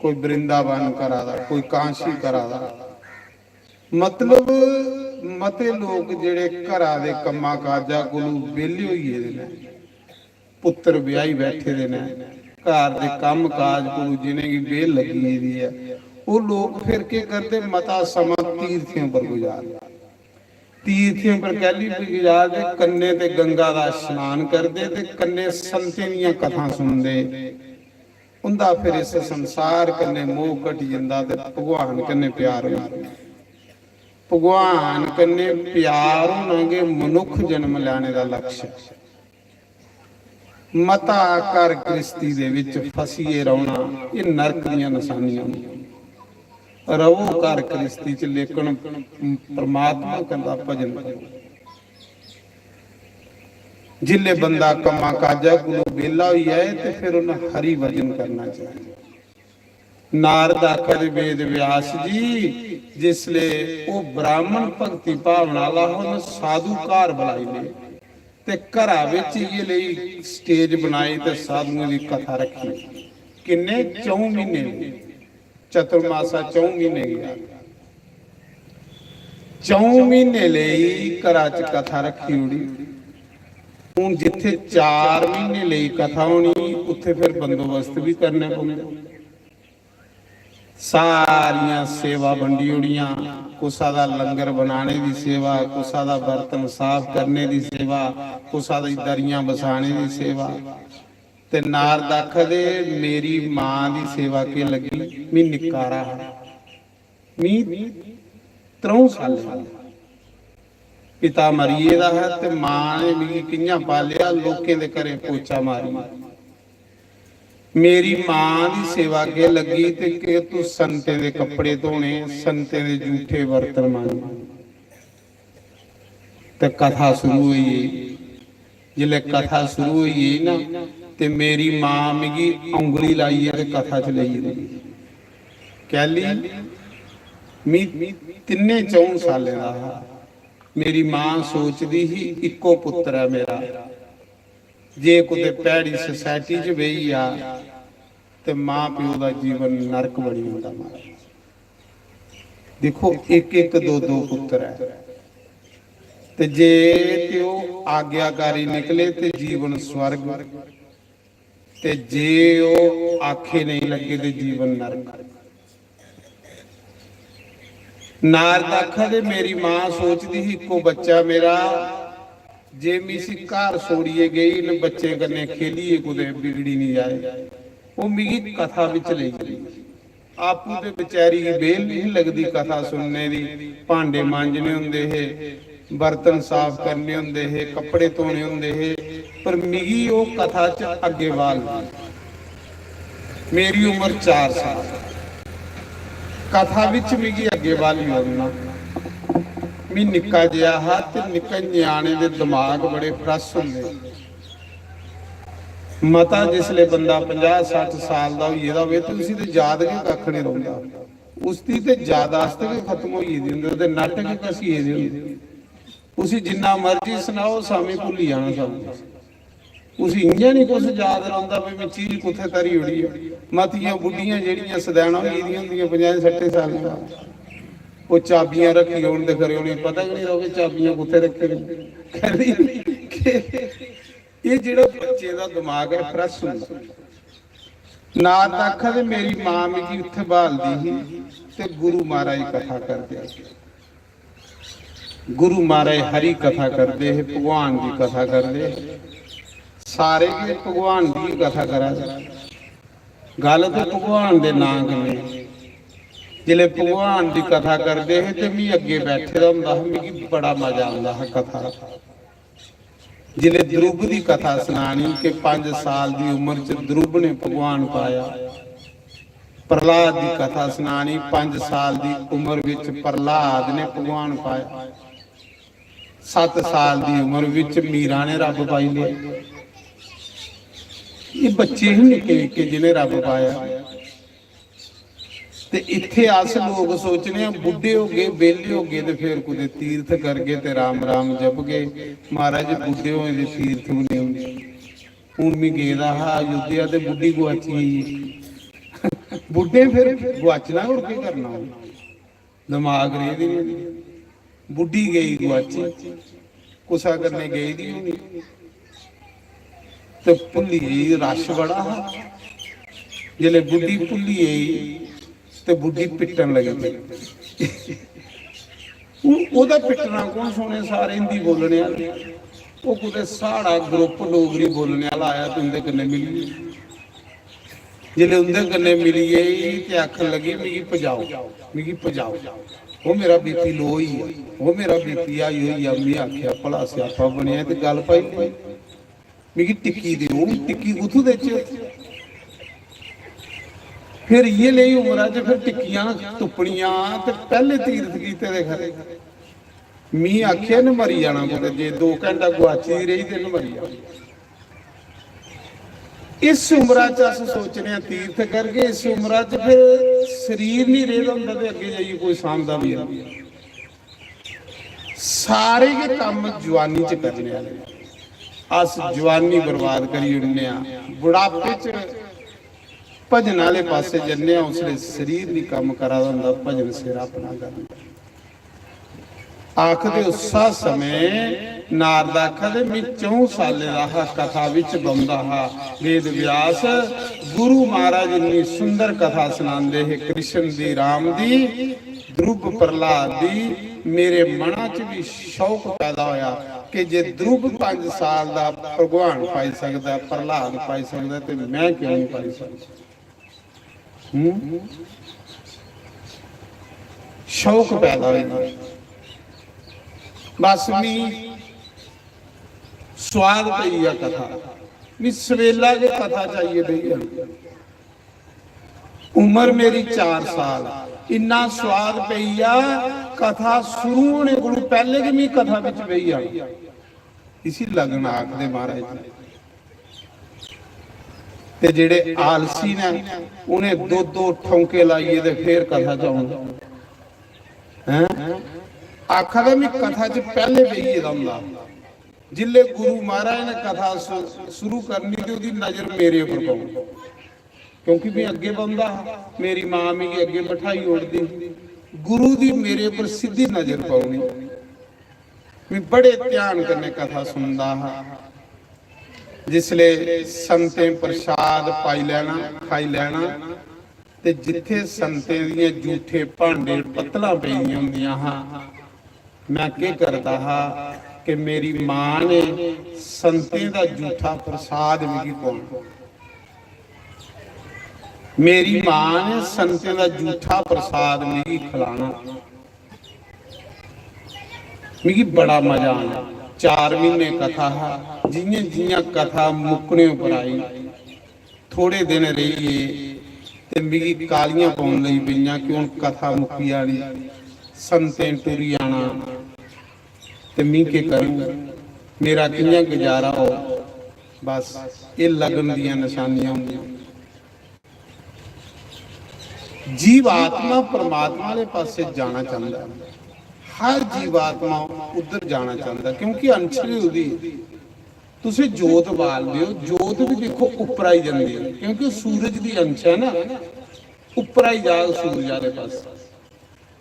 कोई वृंदावन करा दा, कोई काशी करा दा। मतलब, मते लोक जेह्ड़े घरा दे कम्मा काजा कोलू बेह्ले होई गेदे न, पुत्तर ब्याही बैठे दे न, घर दे कम्म काज कोलू जिनेंगी बेह्ल लग्गी गेदी ऐ, ओह् लोक फिर केह् करदे, मता समां तीर्थें पर गुजारदे। तीर्थें पर कैली गुजारदे, कन्नै ते गंगा दा स्नान करदे ते कन्नै संतें दियां कथां सुनदे। उंदा फिर इस संसार कन्नै मोह घटी जंदा ते भगवान कन्नै प्यार होई जंदा। भगवान कन्नै प्यार होना गै मनुक्ख जन्म लैने दा लक्ष्य ऐ। मता घर गृहस्थी दे विच फसियै रौह्ना, एह् नरक दियां नशानियां होंदियां। रवो घर गृहस्थी च, लेकिन परमात्मा दा भजन करो। जिसले बंदा कम्मा काजा कोलों बेह्ला होई जाए ते फिर उन्हें हरि भजन करना चाहिए। नारद आखा दे, "वेद व्यास जी, जिसले ओह् ब्राह्मण भक्ति भावना आह्ला हा, उन्हें साधु घर बुलाई ले ते घरा बिच इ'यै लेई stage बनाई ते साधुएं दी कथा रखी।" किन्ने? च'ऊं म्हीने। चतुर्मासा च'ऊं म्हीने गी आखदे। च'ऊं म्हीने लेई घरा च कथा रखी ओड़ी। हून जित्थे चार म्हीने लेई कथा होनी, उत्थे फिर बंदोबस्त भी करने पौंदे। सारियां सेवा बंडी ओड़ियां, कुसा दा लंगर बनाने दी सेवा, कुसा दा बर्तन साफ करने दी सेवा, कुसा दी दरियां बसाने दी सेवा। ते नारद आखदे, मेरी मां दी सेवा के लग्गी, मी निक्का हारा हा, मी त्र'ऊं सालें दा। पिता मरी गेदा हा ते मां ने मिगी कि'यां पालेआ, लोकें दे घरें पोचा मारी। मेरी मां दी सेवा के लग्गी ते के तू संतें दे कपड़े धोने, संतें दे जूठे बर्तन मांजने। ते कथा शुरू होई गेई। जिसलै कथा शुरू होई गेई ना, ते मेरी मां मिगी औंगली लाइयै ते कथा च लेई गेई। कैली? मी तिन्ने च'ऊं सालें दा हा। मेरी मां सोचदी ही, इक्को पुत्तर ऐ मेरा, जे कुतै भैड़ी सोसाइटी च बेही जा ते मां प्यो दा जीवन नरक बनी जंदा। महाराज, दिक्खो, इक इक दो दो पुत्तर ऐ, ते जे ते ओह् आज्ञाकारी निकले ते जीवन स्वर्ग, ते जे ओह् आखे नेईं लग्गे ते जीवन नरक। नारद आखा दे, मेरी मां सोचदी ही, इक्को बच्चा मेरा, जे में इसी घर छोड़ियै गेई, इन बच्चें कन्नै खेलियै कुतै बिगड़ी निं जाए। ओह् मिगी कथा बिच लेई गेई। आपूं ते बेचारी गी बेल निं लगदी कथा सुनने दी। भांडे मांजने होंदे हे, बर्तन साफ करने होंदे हे, कपड़े धोने होंदे हे, पर मिगी ओह् कथा च अग्गें बाल। मेरी उम्र चार साल, कथा बिच मिगी अग्गें बाली ओड़ना। मी निक्का जेहा हा ते निक्के ञ्याणे दे दमाग बड़े फ्रैश होंदे। मता जिसलै बंदा पंजाह् सट्ठ साल दा होई गेदा होवे ते उसी ते याद गै कक्ख निं रौंह्दा। उसदी ते यादाश्त गै खत्म होई गेदी होंदी, ओह्दे नट गै घसी गेदे होंदे। उसी जिन्ना मर्जी सनाओ, सामी भुल्ली जाना सब कुछ। उसी इ'यां निं कुछ याद रौंह्दा भी में चीज कुत्थै धरी ओड़ी ऐ। मतियां बुड्ढियां जेह्ड़ियां सदैना होई गेदियां होंदियां पंजाहें सट्ठें सालें दा, ओह् चाबियां रक्खी ओड़न ते खरे उ'नेंगी पता गै निं र'वै चाबियां कुत्थै रक्खी दियां। कैह्ली? एह् जेह्ड़ा बच्चे दा दमाग ऐ, फ्रैश होंदा। नारद आखा दे, मेरी मां मिगी उत्थै ब्हालदी ही ते गुरु महाराज कथा करदे। गुरु महाराज हरि कथा करदे हे, भगवान दी कथा करदे हे। सारे गै भगवान दी कथा करा दे। गल्ल ते भगवान दे नांऽ कन्नै। जिसलै भगवान दी कथा करदे हे ते मी अग्गें बैठे दा होंदा हा, मिगी बड़ा मजा आंदा हा कथा। जिसलै ध्रुव दी कथा सनानी कि पंज साल दी उम्र च ध्रुव ने भगवान पाया, प्रहलाद दी कथा सनानी, पंज साल दी उम्र विच प्रहलाद ने भगवान पाया, सत्त साल दी उम्र विच मीरा ने रब पाई लेआ। एह् बच्चे हे निक्के निक्के जिनें रब पाया। ते इत्थे अस लोक सोचने आं, बुड्ढे होगे, बेह्ले होगे ते फिर कुतै तीर्थ करगे ते राम राम जपगे। महाराज, बुड्ढे होए दे तीर्थ बी नेईं होंदे। हून में गेदा हा अयोध्या ते बुड्ढी गुआची गेई। बुड्ढे फिर गुआचना, होर केह् करना? दमाग रेह् दे निं। बुड्ढी गेई गुआची, कुसै कन्नै गेई दी होनी ते भुल्ली गेई, रश बड़ा हा। जिसलै बुड्ढी भुल्ली गेई ते बुड्ढी पिट्टन लगी पेई। हून ओह्दा पिट्टना कु'न सुने? सारे हिंदी बोलने आह्ले। ओह् कुतै साढ़ा ग्रुप डोगरी बोलने आह्ला आया ते उं'दे कन्नै मिली गे। जिसलै उं'दे कन्नै मिली गेई ते आखन लगी, "मिगी पजाओ, मिगी पजाओ, ओह् मेरा बीपी लो होई गेआ, ओह् मेरा बीपी हाई होई गेआ।" में आखेआ, "भला स्यापा बनेआ ते गल्ल पाई लेई, मिगी टिक्की देओ।" हून टिक्की कुत्थूं देचै? फिर इ'यै लेई उमरा च फिर टिक्कियां तुप्पनियां ते पैह्ले तीर्थ कीते दे खरे। मी आखेआ, "इन्न मरी जाना कुतै, जे दो घैंटा गुआची दी रेही ते इन्न मरी जाना।" इस उमरा च अस सोचने आं तीर्थ करगे, इस उमरा च फिर शरीर निं रेह्दा होंदा ते अग्गें जाइयै कोई सांभदा बी ऐ? सारे गै कम्म जुआनी च करने आह्ले। अस जुआनी बर्बाद करी ओड़ने आं। बुढ़ापे च भजन आह्ले पासै जन्ने आं, उसलै शरीर निं कम्म करा दा होंदा, भजन सिर अपना करना। आखदे उस्सा समें नारद आखा दे, "में च'ऊं सालें दा हा, कथा बिच बौंह्दा हा।" वेद व्यास गुरु महाराज इन्नी सुंदर कथा सनांदे हे कृष्ण दी, राम दी, ध्रुव प्रहलाद दी। मेरे मना च भी शौक पैदा होया कि जे ध्रुव पंज साल दा भगवान पाई सकदा, प्रहलाद पाई सकदा, ते मैं क्यों नहीं पाई सकदा? हम्म? शौक पैदा होई गेआ। बस मी स्वाद पेई गेआ कथा, मी सवेला गै कथा च आइयै बेही जाना। उम्र मेरी चार साल, इन्ना स्वाद पेई गेआ, कथा शुरू होने कोलू पैहले गै मी कथा बिच बेही जाना। इसी लगन आखदे महाराज जी। ते जेड़े आलसी ने, उ'नें दो दो ठौंके लाइयै ते फिर कथा च औना। हैं? आखा दा, "मैं कथा च पैहले बेही गेदा होंदा।" जिल्ले गुरु महाराज ने कथा सु-, शुरू करनी, ते ओह्दी नजर मेरे उप्पर पौनी, क्योंकि मैं अग्गे बौंह्दा हा, मेरी मां मिगी अग्गे बठाई ओड़दी। गुरु दी मेरे उप्पर सिद्धी नजर पौनी। मैं बड़े ध्यान कन्नै कथा सुनदा हा। जिसले संतें प्रसाद पाई लैना, खाई लैना, ते जित्थे संतें दियां जूठे भांडे पत्तलां पेदियां होंदियां हा, मैं केह् करदा हा कि मेरी मां ने संतें दा जूठा प्रसाद मिगी पाना। मेरी मां ने संतें दा जूठा प्रसाद मिगी खिलाना। मिगी बड़ा मजा आना। चार म्हीने कथा हा, जियां जियां कथा मुक्कने उप्पर आई, थोड़े दिन रेही गे ते मिगी कालियां पौन लगी पेइयां कि हुन कथा मुक्की जानी, संतें टुरी जाना, ते मी केह् करूं, मेरा कि'यां गुजारा हो। बस, एह् लगन दियां नशानियां होंदियां। जीव आत्मा परमात्मा आह्ले पासै जाना चांह्दा ऐ। हर जीवात्मा उद्धर जाना चांह्दा, क्योंकि अंश गै ओह्दी। तुसें जोत बालदे ओ, जोत बी दिक्खो उप्पर आई जंदी ऐ, क्योंकि सूरज दी अंश ऐ ना, उप्पर आई जाग सूरज आह्ले पासै।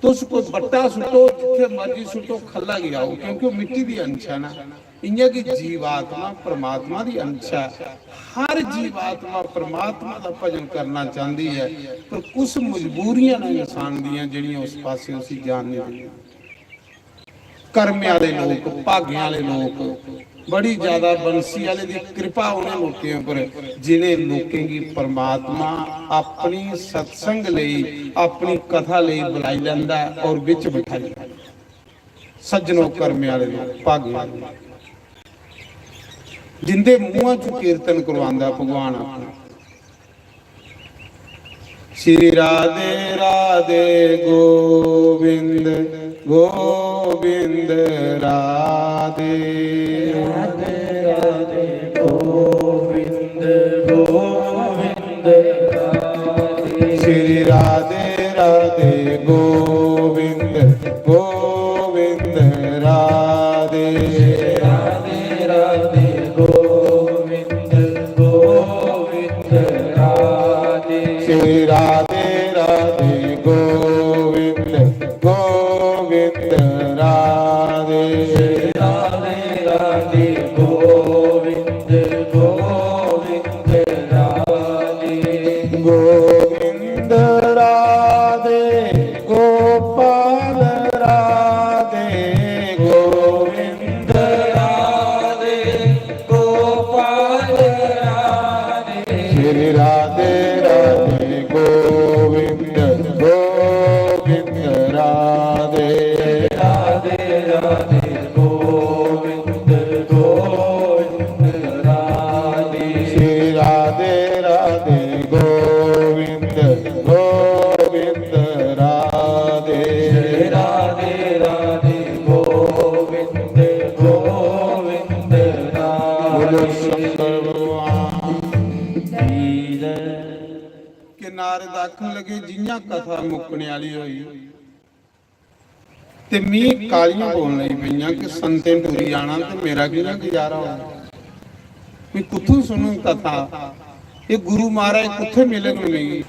तुस कोई बट्टा सुट्टो, जित्थै मर्जी सुट्टो, ख'ल्ला गै आओ, क्योंकि ओह् मिट्टी दी अंश ऐ ना। इ'यां गै जीवात्मा परमात्मा दी अंश ऐ। हर जीवात्मा परमात्मा दा भजन करना चांह्दी ऐ, पर कुछ मजबूरियां न इंसान दियां, जेह्ड़ियां उस पासै उसी जान नेईं दिंदियां। कर्में आह्ले लोक, भागें आह्ले लोक, बड़ी ज्यादा बंसी आह्ले दी कृपा उ'नें लोकें उप्पर, जि'नें लोकें गी परमात्मा अपनी सत्संग लेई, अपनी कथा लेई बुलाई लैंदा ऐ और बिच बठाई लैंदा ऐ। सज्जनो, कर्में आह्ले लोक, भागें आह्ले लोक, जिंदे मुंहां चों कीर्तन करवांदा भगवान अपना। श्री राधे राधे गोविंद गोविंद राधे। राधे राधे गोविंद गोविंद राधे। श्री राधे राधे गोविंद गोविंद राधे। राधे राधे गोविंद गोविंद राधे। श्री राधे राधे गोविंद गोविंद राधे। श्री राधे राधे गोविंद गोविंद राधे। गोविंद राधे गोपाल राधे। गोविंद राधे गोपाल राधे। श्री राधे राधे गोविंद गोविंद राधे। राधे राधे गोविंद गोविंद राधे। श्री राधे राधे गोविंद गोविंद राधे। श्री राधे राधे गोविंद गोविंद राधे। बोलो शंकर भगवान की जय। कि नारद आखन लगे, जियां कथा मुक्कने आह्ली होई, ते मी कालियां पौन लगी पेइयां कि संतें टुरी जाना ते मेरा कि'यां गुजारा होना? मी कुत्थों सुनूं कथा? एह् गुरु महाराज कुत्थै मिलङन मिगी?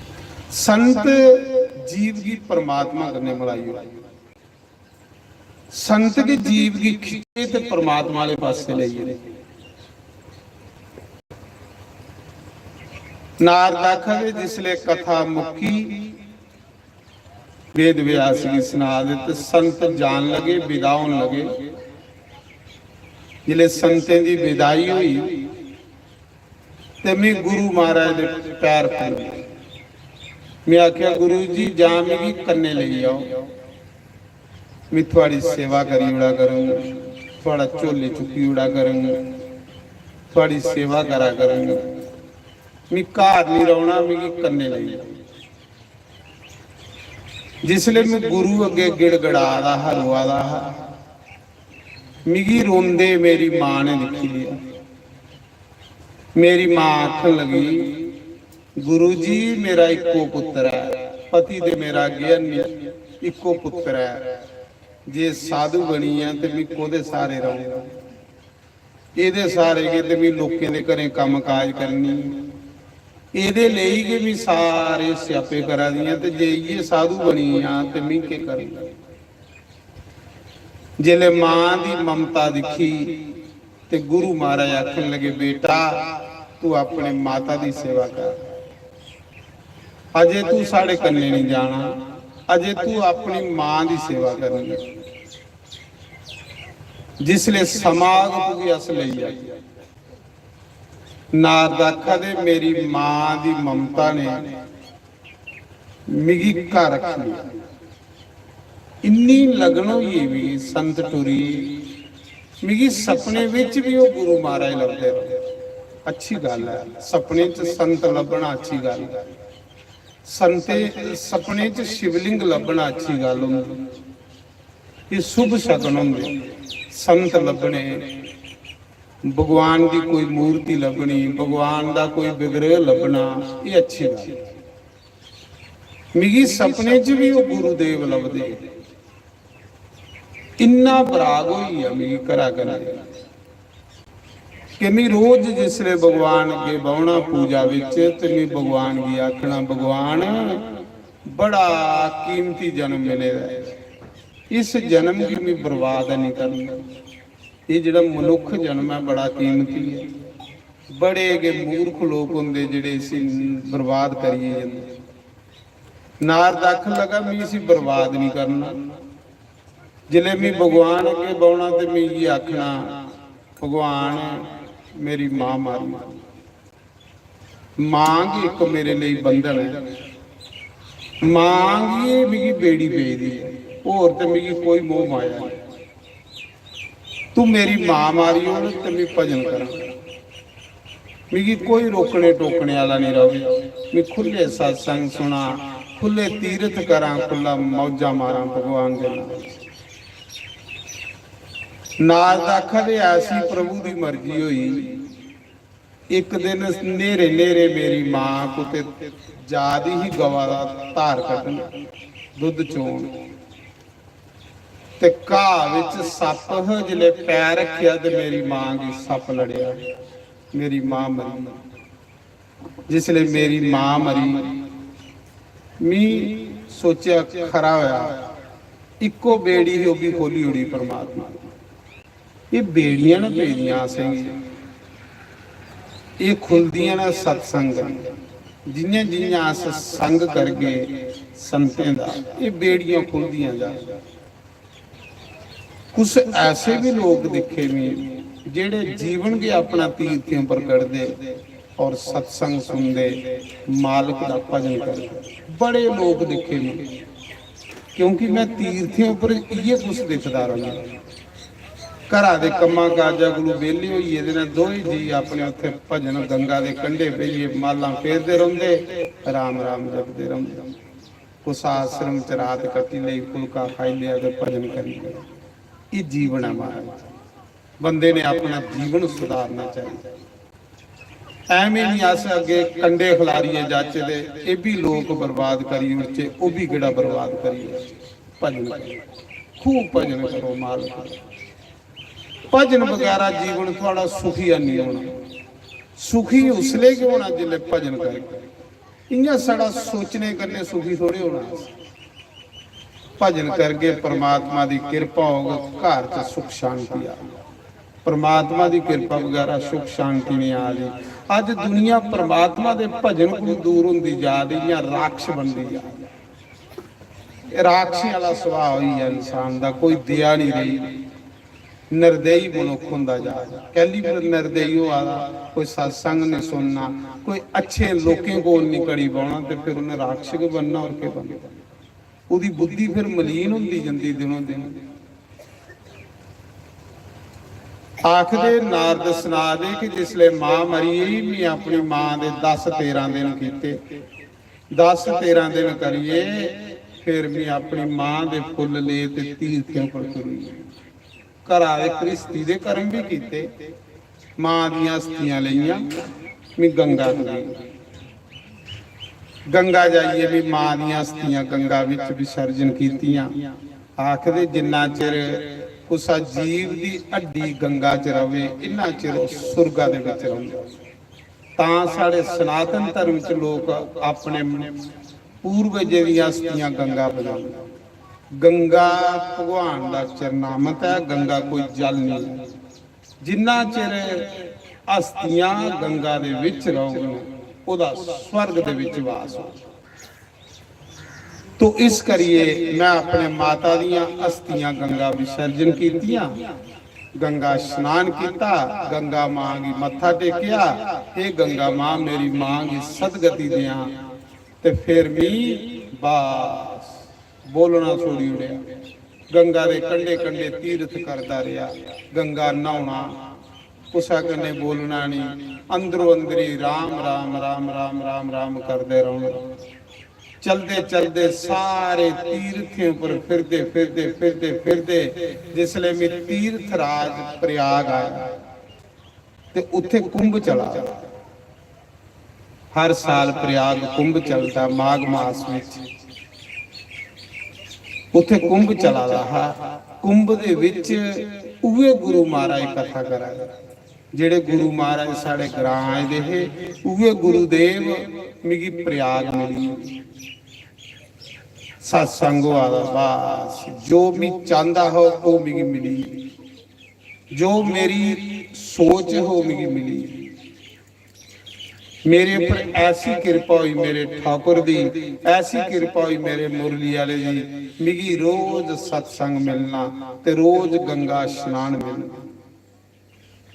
संत जीव गी परमात्मा कन्नै मलाई ओड़दे। संत के जीव गी खिच्चे ते परमात्मा आह्ले पासै लेई जंदे। नारद आखदे, जिसलै कथा मुक्की, वेद व्यास गी सना दे ते संत जान लगे, विदा होन लगे। जिसलै संतें दी विदाई होई ते में गुरु महाराज दे पैर फड़े। में आखेआ, "गुरु जी, जां मिगी कन्नै लेई जाओ, में थुआढ़ी सेवा करी ओड़ा करङ, थुआढ़ा झोली चुक्की ओड़ा करङ, थुआढ़ी सेवा करा करङ, में घर निं रौह्ना, मिगी कन्नै लेई जाओ।" जिसलै में गुरु अग्गें गिड़गड़ा दा हा, रोआ दा हा, मिगी रोंदे मेरी मां ने दिक्खी लेआ। मेरी मां आखन लगी, "गुरु जी, मेरा इक्को पुत्तर ऐ, पति ते मेरा गेआ निं, इक्को पुत्तर ऐ। जे साधु बनी गेआ ते में कोह्दे स्हारे रौह्ङ? एह्दे स्हारे गै ते में लोकें दे घरें कम्म काज करनी, एह्दे लेई गै में सारे स्यापे करा दियां, ते जे इ'यै साधु बनी गेआ ते में केह् करना?" जिसलै मां दी ममता दिक्खी ते गुरु महाराज आखन लगे, "बेटा, तू अपने माता दी सेवा कर, अजे तू साढ़े कन्नै निं जाना, अजे तू अपनी मां दी सेवा करनी।" जिसलै समां आग, तुगी अस लेई जागे। नारद आखा दे, मेरी मां दी ममता ने मिगी घर रक्खी लेआ। इन्नी लगन होई गेई मिगी संत टुरी, मिगी सपने बिच बी ओह् गुरु महाराज लभदे रौंह्दे। अच्छी गल्ल ऐ, सपने च संत लब्भना अच्छी गल्ल ऐ। संते, सपने च शिवलिंग लब्भना अच्छी गल्ल होंदी। एह् शुभ शकन होंदे। संत लब्भने, भगवान दी कोई मूर्ति लब्भनी, भगवान दा कोई विग्रह लब्भना, एह् अच्छी गल्ल ऐ। मिगी सपने च बी ओह् गुरुदेव लभदे। इन्ना बराग होई गेआ मिगी घरा कन्नै कि मी रोज जिसलै भगवान अग्गें बौह्ना पूजा बिच, ते मी भगवान गी आखना, "भगवान, बड़ा कीमती जन्म मिले दा ऐ, इस जन्म गी मी बर्बाद निं करना।" एह् जेह्ड़ा मनुक्ख जन्म ऐ, बड़ा कीमती ऐ। बड़े गै मूर्ख लोक होंदे जेह्ड़े इसी बर्बाद करियै जंदे। नारद आखन लगा, "मी इसी बर्बाद निं करना।" जिसलै मी भगवान अग्गें बौह्ना ते मी इ'यै आखना, "भगवान, मेरी मां मारी, मां गै इक मेरे लेई बंधन ऐ, मां गी मिगी बेड़ी पेदी ऐ, होर ते मिगी कोई मोह माया नेईं। तू मेरी मां मारी ओड़ ते मी भजन करां, मिगी कोई रोकने टोकने आह्ला निं र'वै, मी खु'ल्ले सत्संग सुनां, खु'ल्ले तीरथ करां, खु'ल्ला मौजां मारां भगवान दे नांऽ।" नारद आखा दे, ऐसी प्रभु दी मर्जी होई, इक दिन न्हेरे न्हेरे मेरी मां कुतै जा दी ही गवा दा धार कड्ढन, दुद्ध चोन, ते घाऽ बिच सप्प ह, जिसलै पैर रक्खेआ ते मेरी मां गी सप्प लड़ेआ, मेरी मां मरी। जिसलै मेरी मां मरी, मी सोचेआ, खरा होआ, इक्को बेड़ी ही, ओह् बी खोह्ल्ली ओड़ी परमात्मा। एह् बेड़ियां न पेदियां असेंगी, एह् खु'लदियां न सत्संग। जि'यां जि'यां अस संग करगे संतें दा, एह् बेड़ियां खु'लदियां जाङन। कुछ ऐसे भी लोक दिक्खे में, जेह्ड़े जीवन गै अपना तीर्थें पर कढदे और सत्संग सुनदे, मालक दा भजन करदे। बड़े लोक दिक्खे में, क्योंकि में तीर्थें उप्पर इ'यै कुछ दिखदा रौह्न्ना। घरा दे कम्मा काजा कोलू बेह्ले होई गेदे न, दोए जी अपने उत्थै भजन गंगा दे कंढे बेहियै मालां फेरदे रौंह्दे, राम राम जपदे रौंह्दे। कुसै आश्रम च रात कट्टी लेई, फुलका खाई लेआ ते भजन करी लेआ। एह् जीवन ऐ महाराज, बंदे ने अपना जीवन सुधारना चाहिदा। ऐवें निं अस अग्गें कंडे खलारियै जाचै ते एह् बी लोक बर्बाद करी ओड़चै, ओह् बी केह्ड़ा बर्बाद करी ओड़चै। भजन करो, खूब भजन करो मालक दा। भजन बगैरा जीवन थुआढ़ा सुखी हैन्नी होना। सुखी उसलै गै होना जिसलै भजन करगे। इ'यां छड़ा सोचने कन्नै सुखी थोड़े होना अस। भजन करगे, परमात्मा दी किरपा होग, घर च सुख शांति आ। परमात्मा दी किरपा बगैरा सुख शांति नहीं आ रही। अज दुनिया परमात्मा दे भजन को दूर होंदी जा रही, या राक्षस बनदी जा रही। राक्षसी वाला सुभाव ही है इंसान दा, कोई दया नहीं रही, निर्दयी मनुख होंदा जा रहा। कैली पर निर्दयी होआ दा, कोई सत्संग नहीं सुनना, कोई अच्छे लोकें कोल नहीं कड़ी बौना, ते फिर उन्हें राक्षस बनना, और के बनना? ओदी बुद्धि फिर मलीन होंदी जंदी दिनों दिन। आखदे नारद सना दे कि जिसले मां मरी गेई, मैं अपनी मां दे दस तेरां दिन कीते। दस तेरां दिन करिए फिर मैं अपनी मां दे फुल्ल ले ते तीर्थे पर तुरी। घरा दे गृहस्थी दे कर्म भी कीते, मां दियां अस्थियां लेइयां, मैं गंगा तुरी। गंगा जाइए भी मां दियां अस्थियां गंगा विच विसर्जन कीतियां। आखदे जिन्ना चिर कुसा जीव दी हड्डी गंगा च रवे, इन्ना चिर ओह सुरगा दे विच रौंहदा। तां साढ़े सनातन धर्म च लोक अपने पूर्वजें दियां अस्थियां गंगा बनांदे। गंगा भगवान दा चरणामत है, गंगा कोई जल नहीं है। जिन्ना चिर अस्थियां गंगा दे विच रौहन, ओहदा स्वर्ग दे विच वास हो। तो इस करिए मैं अपने माता दियां अस्थियां गंगा विसर्जन कीतियां, गंगा स्नान किया, गंगा मां की मत्था टेकिया, हे गंगा मां, मेरी मां की सदगति दें। ते फिर मी बस बोलना छोड़ी ओड़ेआ। गंगा दे कंढे कंढे तीर्थ करदा रेहा। गंगा न्हौना, कुसै कन्नै बोलना नहीं, अंदरो अंदरी राम राम राम राम राम राम करदे रौहना। चलदे चलदे सारे तीर्थें पर फिरदे फिरदे फिरदे फिरदे जिसले मैं तीर्थराज प्रयाग आया, ते उत्थे कुंभ चला दा। हर साल प्रयाग कुंभ चलदा माघ मास विच। उत्थे कुंभ चला दा हा। कुंभ दे विच उहे गुरु महाराज कथा करा दे, जेड़े गुरु महाराज साढ़े ग्रां आए दे हे, उहे गुरुदेव मिगी प्रयाग मिली। सत्संग होआ दा, बस जो मी चांहदा हो, ओह मिगी मिली। जो मेरी सोच हो, मिगी मिली। मेरे पर ऐसी किरपा हुई मेरे ठाकुर दी, ऐसी किरपा हुई मेरे मुरली वाले दी, मिगी रोज सत्संग मिलना ते रोज गंगा स्नान मिलना।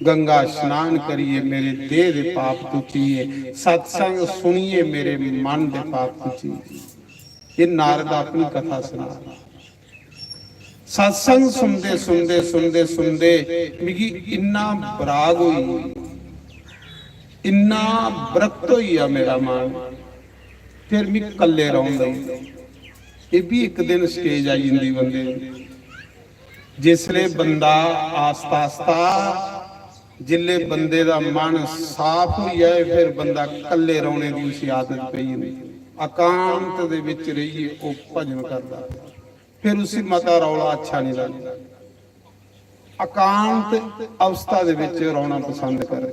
गंगा स्नान करिए मेरे देह दे पाप तुचिए, सत्संग सुनिए मेरे मन दे पाप तुचिए। ये नारद अपनी कथा सुना रहा। सत्संग सुनदे सुनदे सुनदे सुनदे मिगी इन्ना बराग होई, इन्ना विरक्त होई गेआ मेरा मन, फिर मिगी कल्ले रौहन लगी। एह् बी इक दिन स्टेज आई जंदी बंदे दी। जिसले बंदा आस्ता आस्ता, जिसले बंदे दा मन साफ होई जाए, फिर बंदा कल्ले रौहने दी उसी आदत पेई जंदी। एकांत दे विच रेहियै ओह भजन करदा। फिर उसी मता रौला अच्छा नहीं लगदा। एकांत अवस्था दे विच रौहना पसंद करे।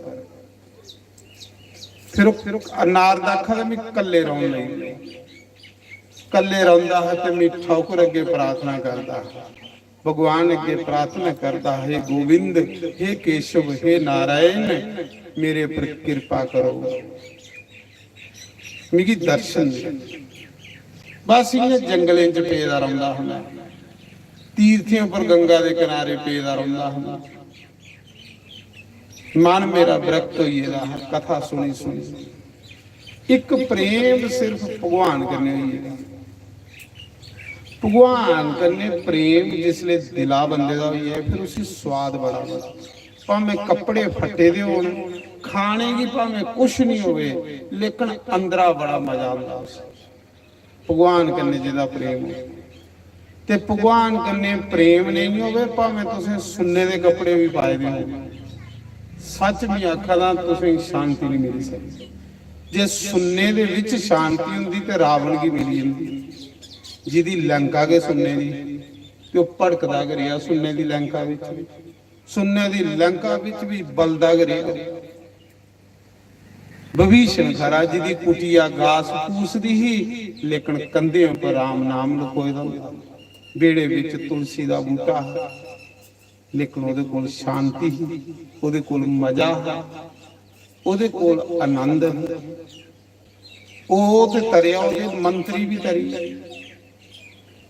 फिर ओह नारद आखदा, "मैं कल्ले रौहन लगी।" कल्ले रौंदा हा ते मैं ठाकुर अग्गे प्रार्थना करदा हा, भगवान अग्गे प्रार्थना करदा हा, "हे गोविंद, हे केशव, हे नारायण, मेरे पर किरपा करो।" मिगी दर्शन दे। बस इ'यां जंगलें च पेदा रौंह्दा हा मैं, तीर्थें पर गंगा दे किनारे पेदा रौंह्दा हा मैं। मन मेरा विरक्त होई गेदा हा कथा सुनी सुनी। इक प्रेम सिर्फ भगवान कन्नै होई गेदा। भगवान कन्नै प्रेम जिसले दिला बंदे दा होई जाए, फिर उसी स्वाद बड़ा लगदा। भामें कपड़े फट्टे दे होन, खाने गी भामें कुछ नहीं होवे, लेकिन अंदरा बड़ा मजा आंदा उसी। भगवान कन्नै जेह्दा प्रेम होवे, ते भगवान कन्नै प्रेम नेईं होवे, भामें तुसें सुन्ने दे कपड़े बी पाए दे होन, सच में आखा दा, तुसें शांति नहीं मिली सकदी। जे सुन्ने दे विच शांति हुंदी ते रावण गी मिली जंदी। जिदी लंका गै सुन्ने दी, ते ओह भड़कदा गै रेहा सुन्ने दी लंका विच। सुन्ने दी लंका विच भी बलदा गै रेहा। विभीषण खरा जिदी कुटिया घास फूस दी ही, लेकिन कंधें पर राम नाम लखोए दा होंदा। बेड़े विच तुलसी दा बूटा हा, लेकिन ओहदे कोल शांति ही, ओहदे कोल मजा हा, ओहदे कोल आनंद हा। ओह ते तरेआ, ओहदे मंत्री भी तरी,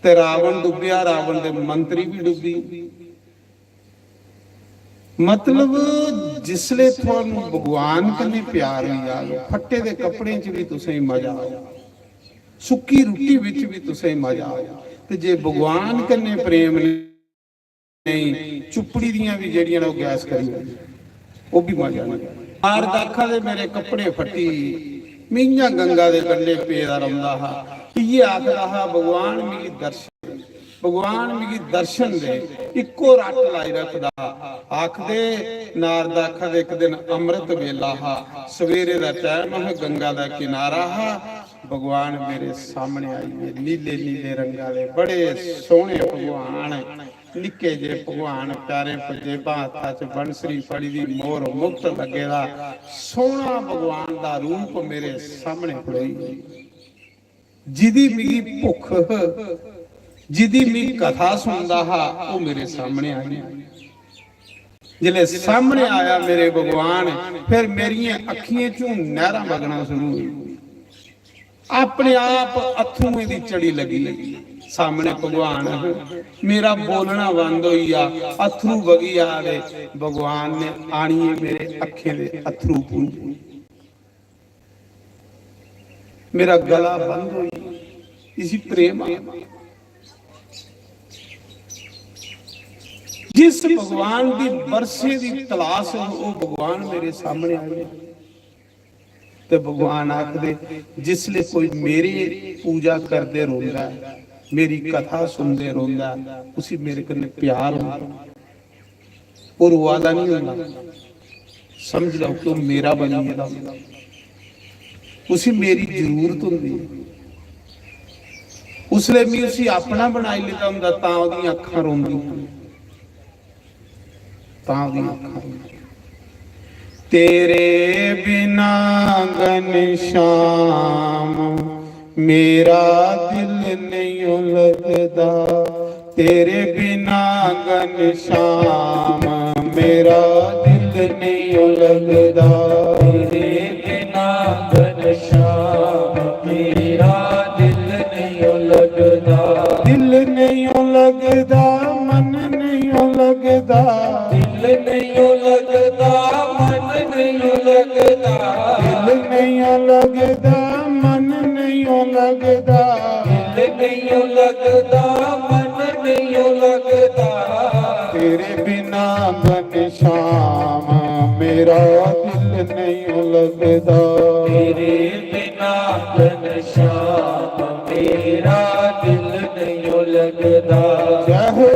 ते रावण डुब्बेआ, रावण दे मंत्री भी डुब्बी। मतलब, जिसले थुहानू भगवान कन्नै प्यार होई जाग, फट्टे दे कपड़े च भी तुसें मजा आग, सुक्की रुट्टी विच भी तुसें मजा आग, ते जे भगवान कन्नै प्रेम नेईं, चुप्पड़ी दियां भी जेह्ड़ियां न, ओह् गैस करी ओड़दियां, ओह् भी मजा नहीं। मार दाखा दे मेरे कपड़े फट्टी, में इ'यां गंगा दे कंढे पेदा रौंदा हा, इ'यै आखदा हा, "भगवान, मिगी दर्शन दे, भगवान, मिगी दर्शन दे।" इक्को रट्ट लाई रखदा हा। आखदे, नारद आखा दे, "इक दिन अमृत बेला हा, सवेरे दा टैम हा, गंगा दा किनारा हा, भगवान मेरे सामने आई गे, नीले नीले रंगा दे, बड़े सोहने भगवान।" निक्के जे भगवान, पैरें पंजेबां, हत्था च बंसरी फड़ी दी, मोर मुक्त लग्गे दा, सोहना भगवान दा रूप मेरे सामने खड़ोई गेआ। जिदी मिगी भुख, जिदी मिगी कथा सुनदा हा, ओह मेरे सामने आई। जिसले सामने आया मेरे भगवान, फिर मेरियें अखियें चों नैहरां बगना शुरू होई। अपने आप अत्थरुएं दी चढ़ी लगी। सामने भगवान, मेरा बोलना बंद होई गेआ, अत्थरू बगी आ दे। भगवान ने आनिए मेरे अखें दे अत्थरू पूंझे। मेरा गला बंद होई, इसी प्रेम आ। जिस भगवान दी बरसें दी तलाश हो, वो भगवान मेरे सामने आए। ते भगवान आखदे, जिसले कोई मेरी पूजा करदे रौंदा ऐ, मेरी कथा सुनदे रौंदा ऐ, उसी मेरे कन्नै प्यार होंदा, ओह् रोआ दा नहीं होंदा, समझ लो कि ओह् मेरा बनी गेदा होंदा, उसी मेरी जरूरत होंदी ऐ। उसले मैं उसी अपना बनाई लेदा होंदा, तां ओह्दियां अक्खां रोंदियां। तां भी आखां, तेरे बिना घनश्याम मेरा दिल नहीं लगदा। तेरे बिना घनश्याम मेरा दिल नहीं लगदा। तेरे बिना घनश्याम मेरा दिल नहीं लगदा। दिल नहीं लगदा, मन नहीं लगदा। दिल नहीं लगदा, मन नहीं लगदा। दिल नहीं लगदा, मन नहीं लगदा। दिल नहीं लगदा, मन नहीं लगदा। तेरे बिना घनश्याम मेरा दिल नहीं लगदा। तेरे बिना घनश्याम मेरा दिल नहीं लगदा। जय हो।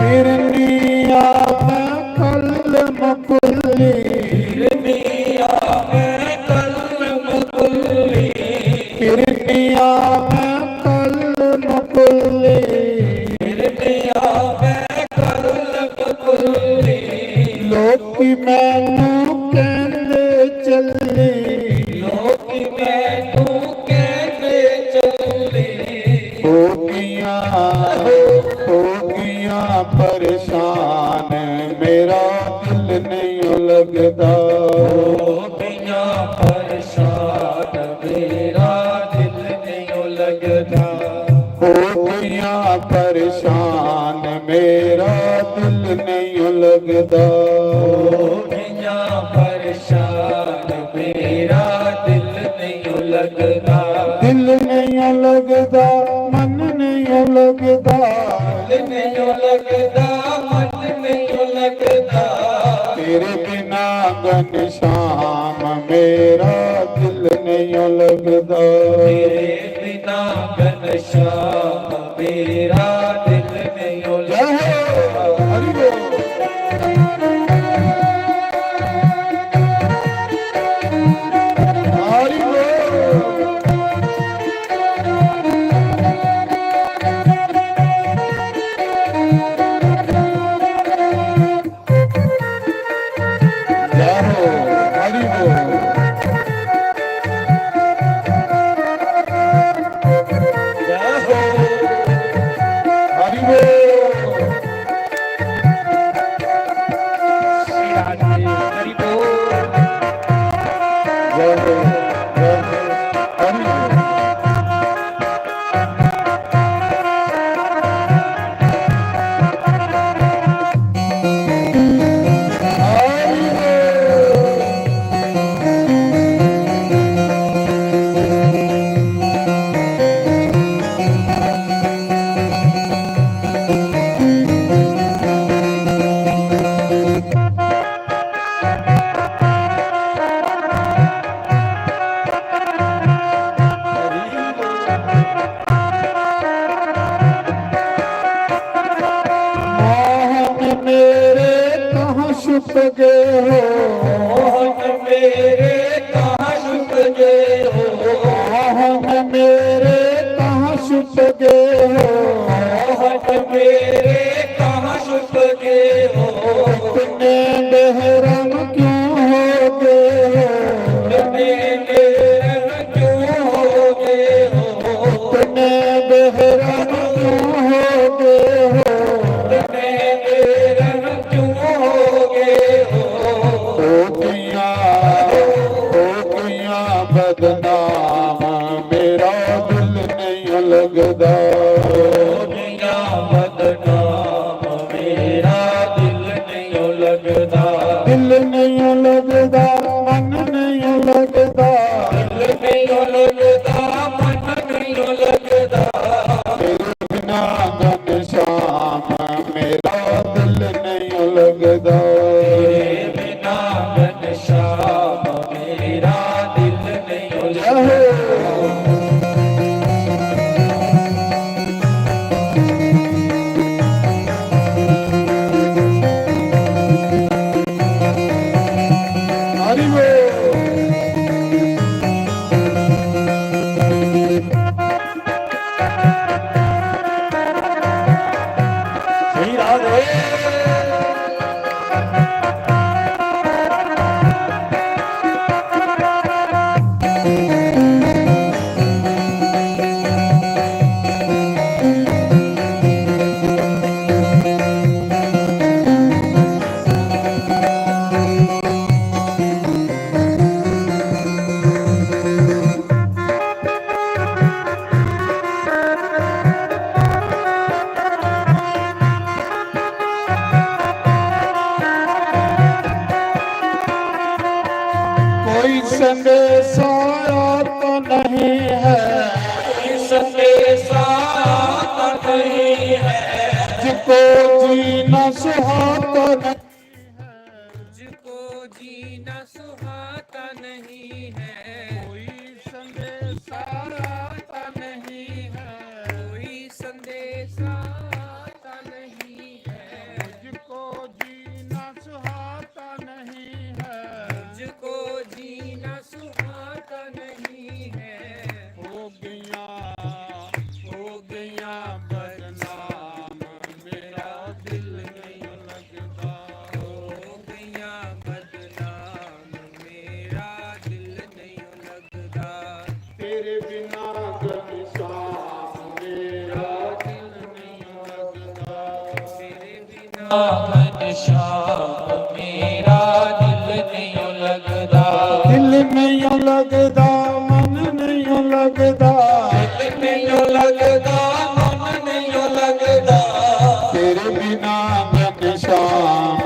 फिरनी आवे कलम कुल्ली। फिरनी आवे कलम कुल्ली। फिरनी आवे कलम कुल्ली। फिरनी आवे कलम कुल्ली। लोकी मैनू कहंदे चली। लोकी मैनू कहंदे चली। हो गईयां, हो गईयां परेशान, मेरा दिल नहीं लगदा। हो गईयां परेशान, मेरा दिल नहीं लगदा। हो गईयां परेशान, लगदा। हो गया परेशान मेरा दिल नहीं लगदा। दिल नहीं लगदा, मन नहीं लगदा। दिल नहीं लगदा, मन नहीं लगदा। तेरे बिना घनश्याम मेरा दिल नहीं लगदा। तेरे बिना घनश्याम मेरा दिल नहीं लगदा। जय हो, हरि बोल। हरि बोल। जय हो, हरि बोल। जय हो, हरि बोल। श्री राधे, हरि बोल। जय हो, जय हो, हरि बोल। मोहन मेरे कहाँ छुप गए हो? मोहन मेरे कहाँ छुप गए हो? मोहन मेरे कहाँ छुप गए हो? मोहन मेरे कहाँ छुप गए हो? इतने बेरहम क्यों हो गए हो? इतने बेरहम क्यों हो गए हो? इतने बेरहम क्यों हो गए हो? इतने बेरहम क्यों हो गए हो? हो गया, हो गया बदनाम, मेरा दिल नहीं लगदा। हो गया बदनाम, मेरा दिल नहीं लगदा। दिल नहीं लगदा, मन नहीं लगदा। दिल नहीं लगदा, मन नहीं लगदा। तेरे बिना घनश्याम, मेरा दिल नहीं लगदा। तेरे बिना घनश्याम, मेरा दिल नहीं लगदा। जय हो। हरि बोल। श्री राधे। कोई संदेश आया तो नहीं है? कोई संदेश आया तो नहीं है? जिसको जीना सुहाता नहीं है। मुझको जीना सुहाता नहीं है। कोई संदेश आता नहीं है। कोई संदेश आता नहीं है। मुझको जीना सुहाता नहीं है। मुझको जीना सुहाता नहीं है। हो गया, हो गया बदनाम, मेरा दिल नहीं लगदा। हो गया बदनाम, मेरा दिल नहीं लगदा। तेरे बिना घनश्याम, मेरा दिल नहीं लगदा। तेरे बिना घनश्याम, मेरा दिल नहीं लगदा। दिल नहीं लगदा, मन नहीं लगदा। दिल नहीं लगदा, मन नहीं लगदा। तेरे बिना घनश्याम,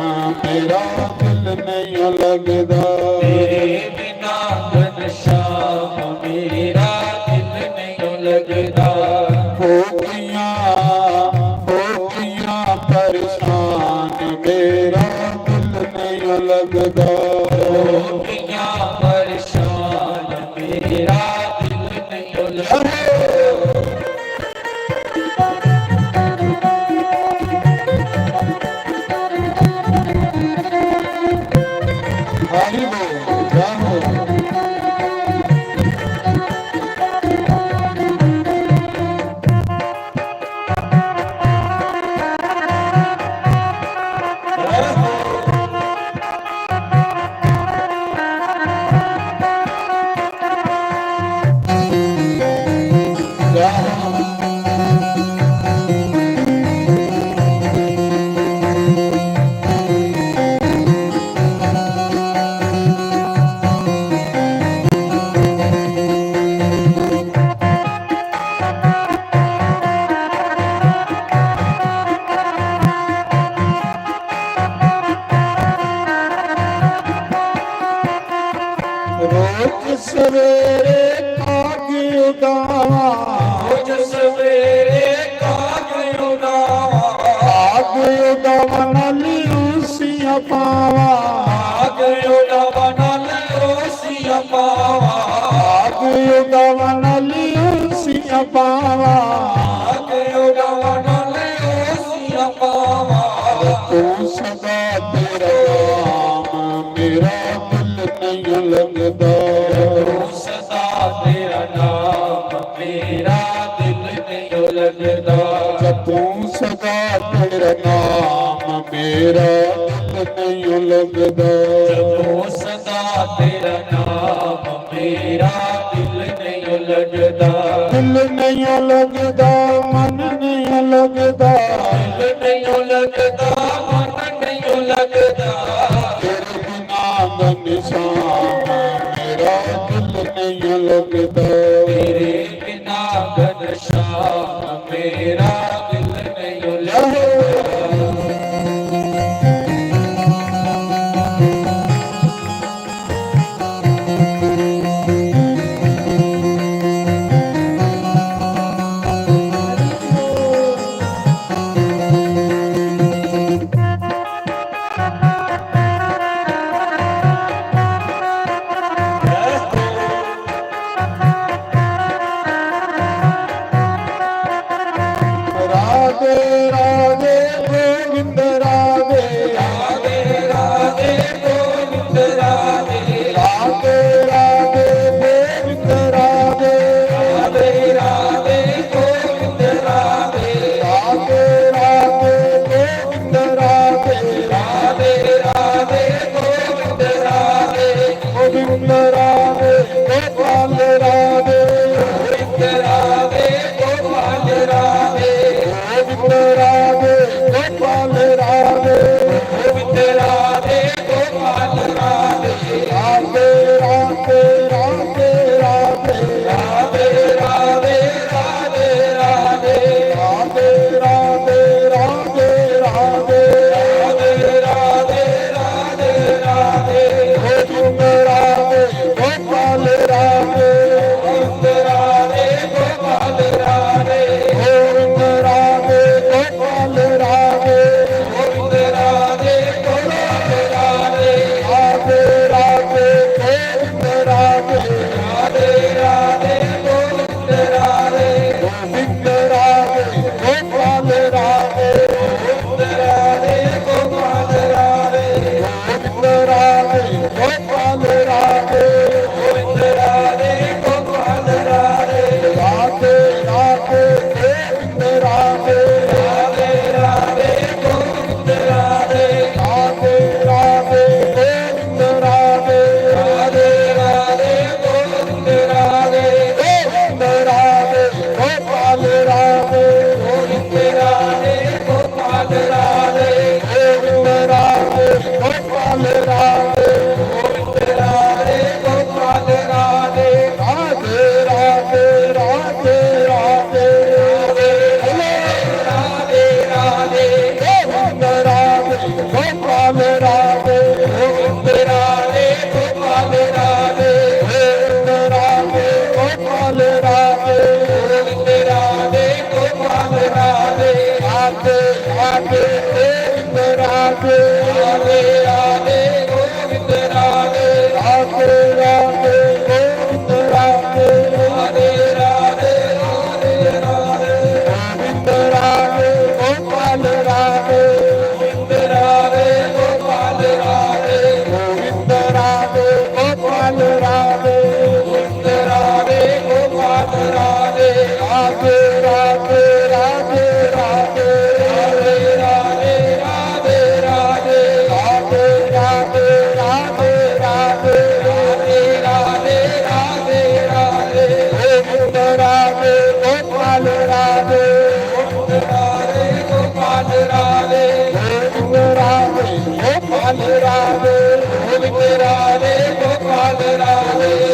रोज सवेरे काग उडावां। रोज सवेरे काग उडावां। काग उडावां नाल उसियां पावां। काग उडावां नाल उसियां पावां। काग उडावां नाल उसियां पावां। काग उडावां नाल उसियां पावां। तू सदा तेरा नाम मेरा दिल नहीं लगदा। जपूं सदा तेरा नाम मेरा दिल नहीं लगदा। जपूं सदा तेरा नाम मेरा दिल नहीं लगदा। जपूं सदा तेरा नाम मेरा दिल नहीं लगदा। दिल नहीं लगदा, मन नहीं लगदा। दिल नहीं लगदा, मन नहीं लगदा। तेरे बिना घनश्याम मेरा दिल नहीं लगदा। तेरे बिना घनश्याम मेरा दिल नहीं लगदा। राधे राधे गोविंद राधे। राधे राधे गोविंद राधे। राधे राधे गोविंद राधे। राधे राधे गोविंद राधे। राधे राधे गोविंद राधे। राधे राधे गोविंद राधे। गोविंद राधे, गोपाल राधे। गोविंद राधे, गोपाल राधे। गोविंद राधे, गोपाल राधे। गोविंद राधे, गोपाल राधे। राधे, राधे, राधे, राधे। राधे, राधे, राधे, राधे। राधे, राधे, राधे, राधे। राधे, राधे, राधे, राधे। गोविंद राधे, गोपाल राधे। गोविंद राधे, गोपाल राधे। गोविंद राधे, गोपाल राधे। गोविंद राधे, गोपाल राधे। राधे, राधे, गोविंद राधे। राधे, राधे, गोविंद राधे। गोविंद राधे, गोपाल राधे। गोविंद राधे, गोपाल राधे। गोविंद राधे, गोपाल राधे। गोविंद राधे, गोपाल राधे। राधे, राधे, गोविंद राधे। राधे, राधे, गोविंद राधे। राधे, राधे, गोविंद राधे। राधे, राधे, गोविंद राधे। गोविंद राधे, गोपाल राधे। गोविंद राधे, गोपाल राधे। गोविंद राधे, गोपाल राधे। गोविंद राधे, राधे, राधे, गोपाल राधे, राधे, राधे, राधे, राधे, राधे, राधे, राधे, राधे, राधे, राधे, राधे, राधे, राधे, राधे, राधे, राधे, गोपाल राधे, राधे, गोपाल राधे, राधे, गोपाल राधे, राधे, गोपाल राधे।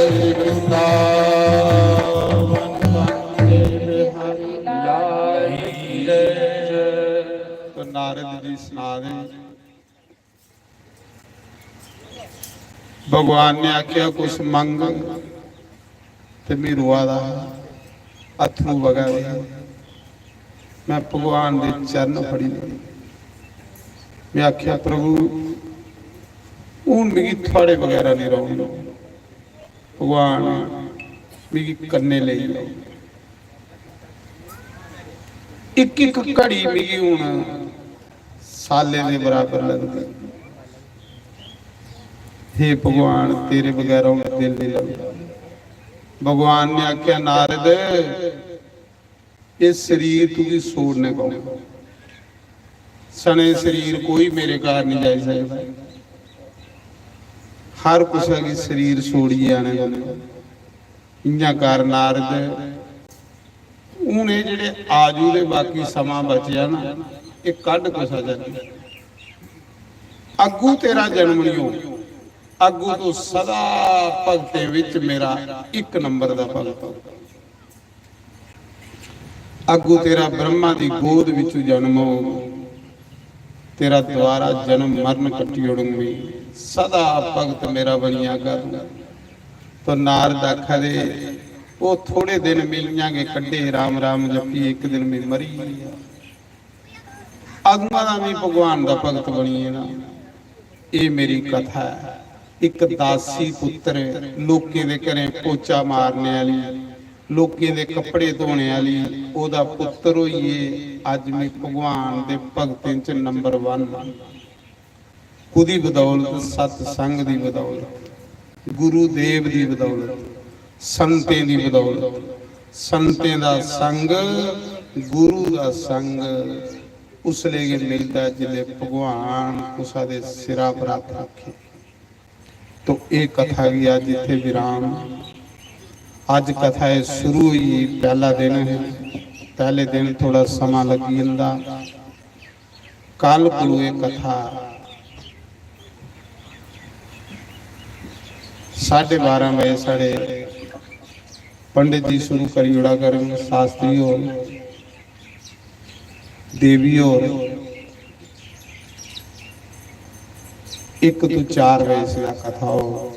तो नारद जी सना दे, भगवान ने आख्या, "कुछ मंग।" ते मैं रोआ दा हा, अत्थरू बगा दे हे। मैं भगवान दे चरण फड़ी ले। मैं आख्या, "प्रभु, हून मिगी थुआड़े बगैरा नहीं रौह्ना।" भगवान, मिगी कन्ने लेई जाओ। इक इक घड़ी मिगी हून साले दे बराबर लगदी। हे भगवान, तेरे बगैर हून दिल नहीं लगदा। भगवान ने आख्या, नारद, एह् शरीर तुगी छोड़ने पौना। सने शरीर कोई मेरे घर नहीं जाई सकदा। हर कुसै गी शरीर छोड़ियै आने पौंदा। इ'यां कर नारद, हून एह् जेह्ड़े आजू दे बाकी समां बचेआ ना, एह् कड्ढ कुसै चा। अग्गू तेरा जन्म नहीं होग, अग्गू तू सदा भगतें विच मेरा इक नंबर दा भगत होग। अग्गू तेरा ब्रह्मा दी गोद विचू जन्म होग, तेरा दोबारा जन्म मरण कट्टी ओड़ूंगी, सदा भगत मेरा बनी जागा तू। तो नारद आखा दे, "ओह् थोड़े दिन में इ'यां गै कड्ढे, राम राम जप्पी, इक दिन में मरी गेआ।" अदुआं दा में भगवान दा भगत बनी गेदा। एह् मेरी कथा ऐ। इक दासी पुत्तर, लोकें दे घरें पोचा मारने आह्ली, लोकें दे कपड़े धोने आह्ली, ओह्दा पुत्तर होइयै अज्ज में भगवान दे भगतें च नंबर वन आं। कुदी बदौलत? सतसंग दी बदौलत, गुरुदेव दी बदौलत, संतें दी बदौलत। संतें दा संग, गुरु दा संग उसले गै मिलदा जिसले भगवान कुसा दे सिरा पर हत्थ रखे। तो एह् कथा गी अज्ज इत्थै विराम। अज्ज कथा एह् शुरू होई, पैह्ला दिन ऐ, पैह्ले दिन थोह्ड़ा समां लग्गी जंदा। कल कोलू एह् कथा साढ़े बारां बजे साढ़े पंडित जी शुरू करी ओड़ा करन, शास्त्री होर, देवी होर, इक तू चार बजे इसदा कथा होग।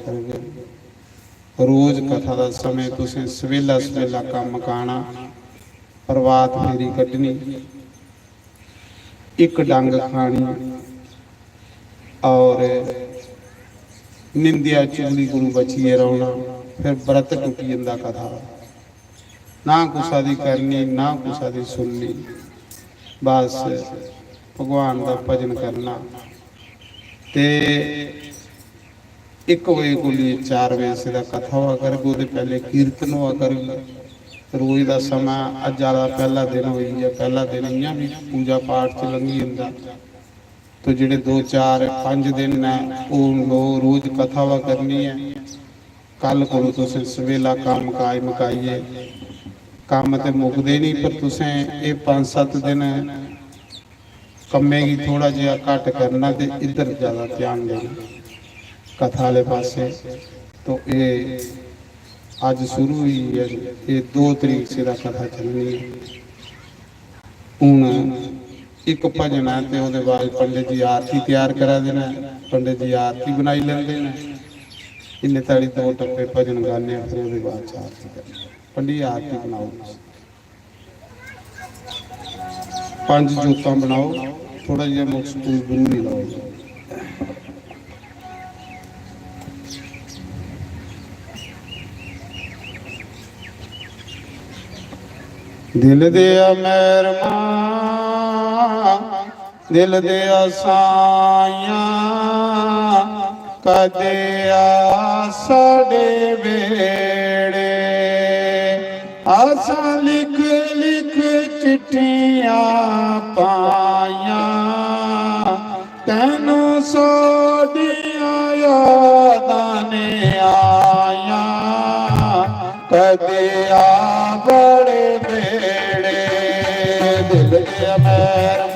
रोज कथा दा समें तुसें सवेला सवेला कम्म मकाना, प्रभात फेरी कड्ढनी, इक डंग खानी और निंदेआ चुगली कोलू बचियै रौह्ना, फिर व्रत टुटी जंदा कथा दा। ना कुसा दी करनी, ना कुसा दी सुननी, बस भगवान दा भजन करना। ते इक बजे कोली चार बजे सिद्धा कथा होआ करग, ओह्दे पैह्ले कीर्तन होआ करग। रोज दा समां, अज्ज आह्ला पैह्ला दिन होई गेआ, पैह्ला दिन इ'यां बी पूजा पाठ च लंघी जंदा। तो जेह्ड़े दो, चार, पंज दिन न, ओह् लो-, रोज कथा होआ करनी ऐ। कल कोलू तुसें सवेला कम्म काज मकाइयै, कम्म ते मुकदे निं, पर तुसें एह् पंज सत्त दिन कम्मै गी थोह्ड़ा जेहा घट्ट करना ते इद्धर जैदा ध्यान देना कथा आह्ले पासै। तो एह् अज्ज शुरू होई ऐ, एह् दो तरीक सिरा कथा चलनी ऐ। हून इक भजन ऐ ते ओह्दे बाद पंडित जी आरती त्यार करा दे न, पंडित जी आरती बनाई लैंदे न। इन्ने धोड़ी दो टप्पे भजन गाने आं, फिर ओह्दे बाद च आरती करनी। पंडित जी आरती बनाओ। पंज जोतां बनाओ, थोह्ड़ा जेहा मुख सुकून बनूरी लाओ। दिल दे मेहरमा, दिल दे साइयां, कदे आ साढ़े बेड़े। असां लिख लिख चिट्ठियां पाइयां, तैनू साडियां यादां ने आइयां। कदे आ बड़े बेड़े, दिल दे अमीर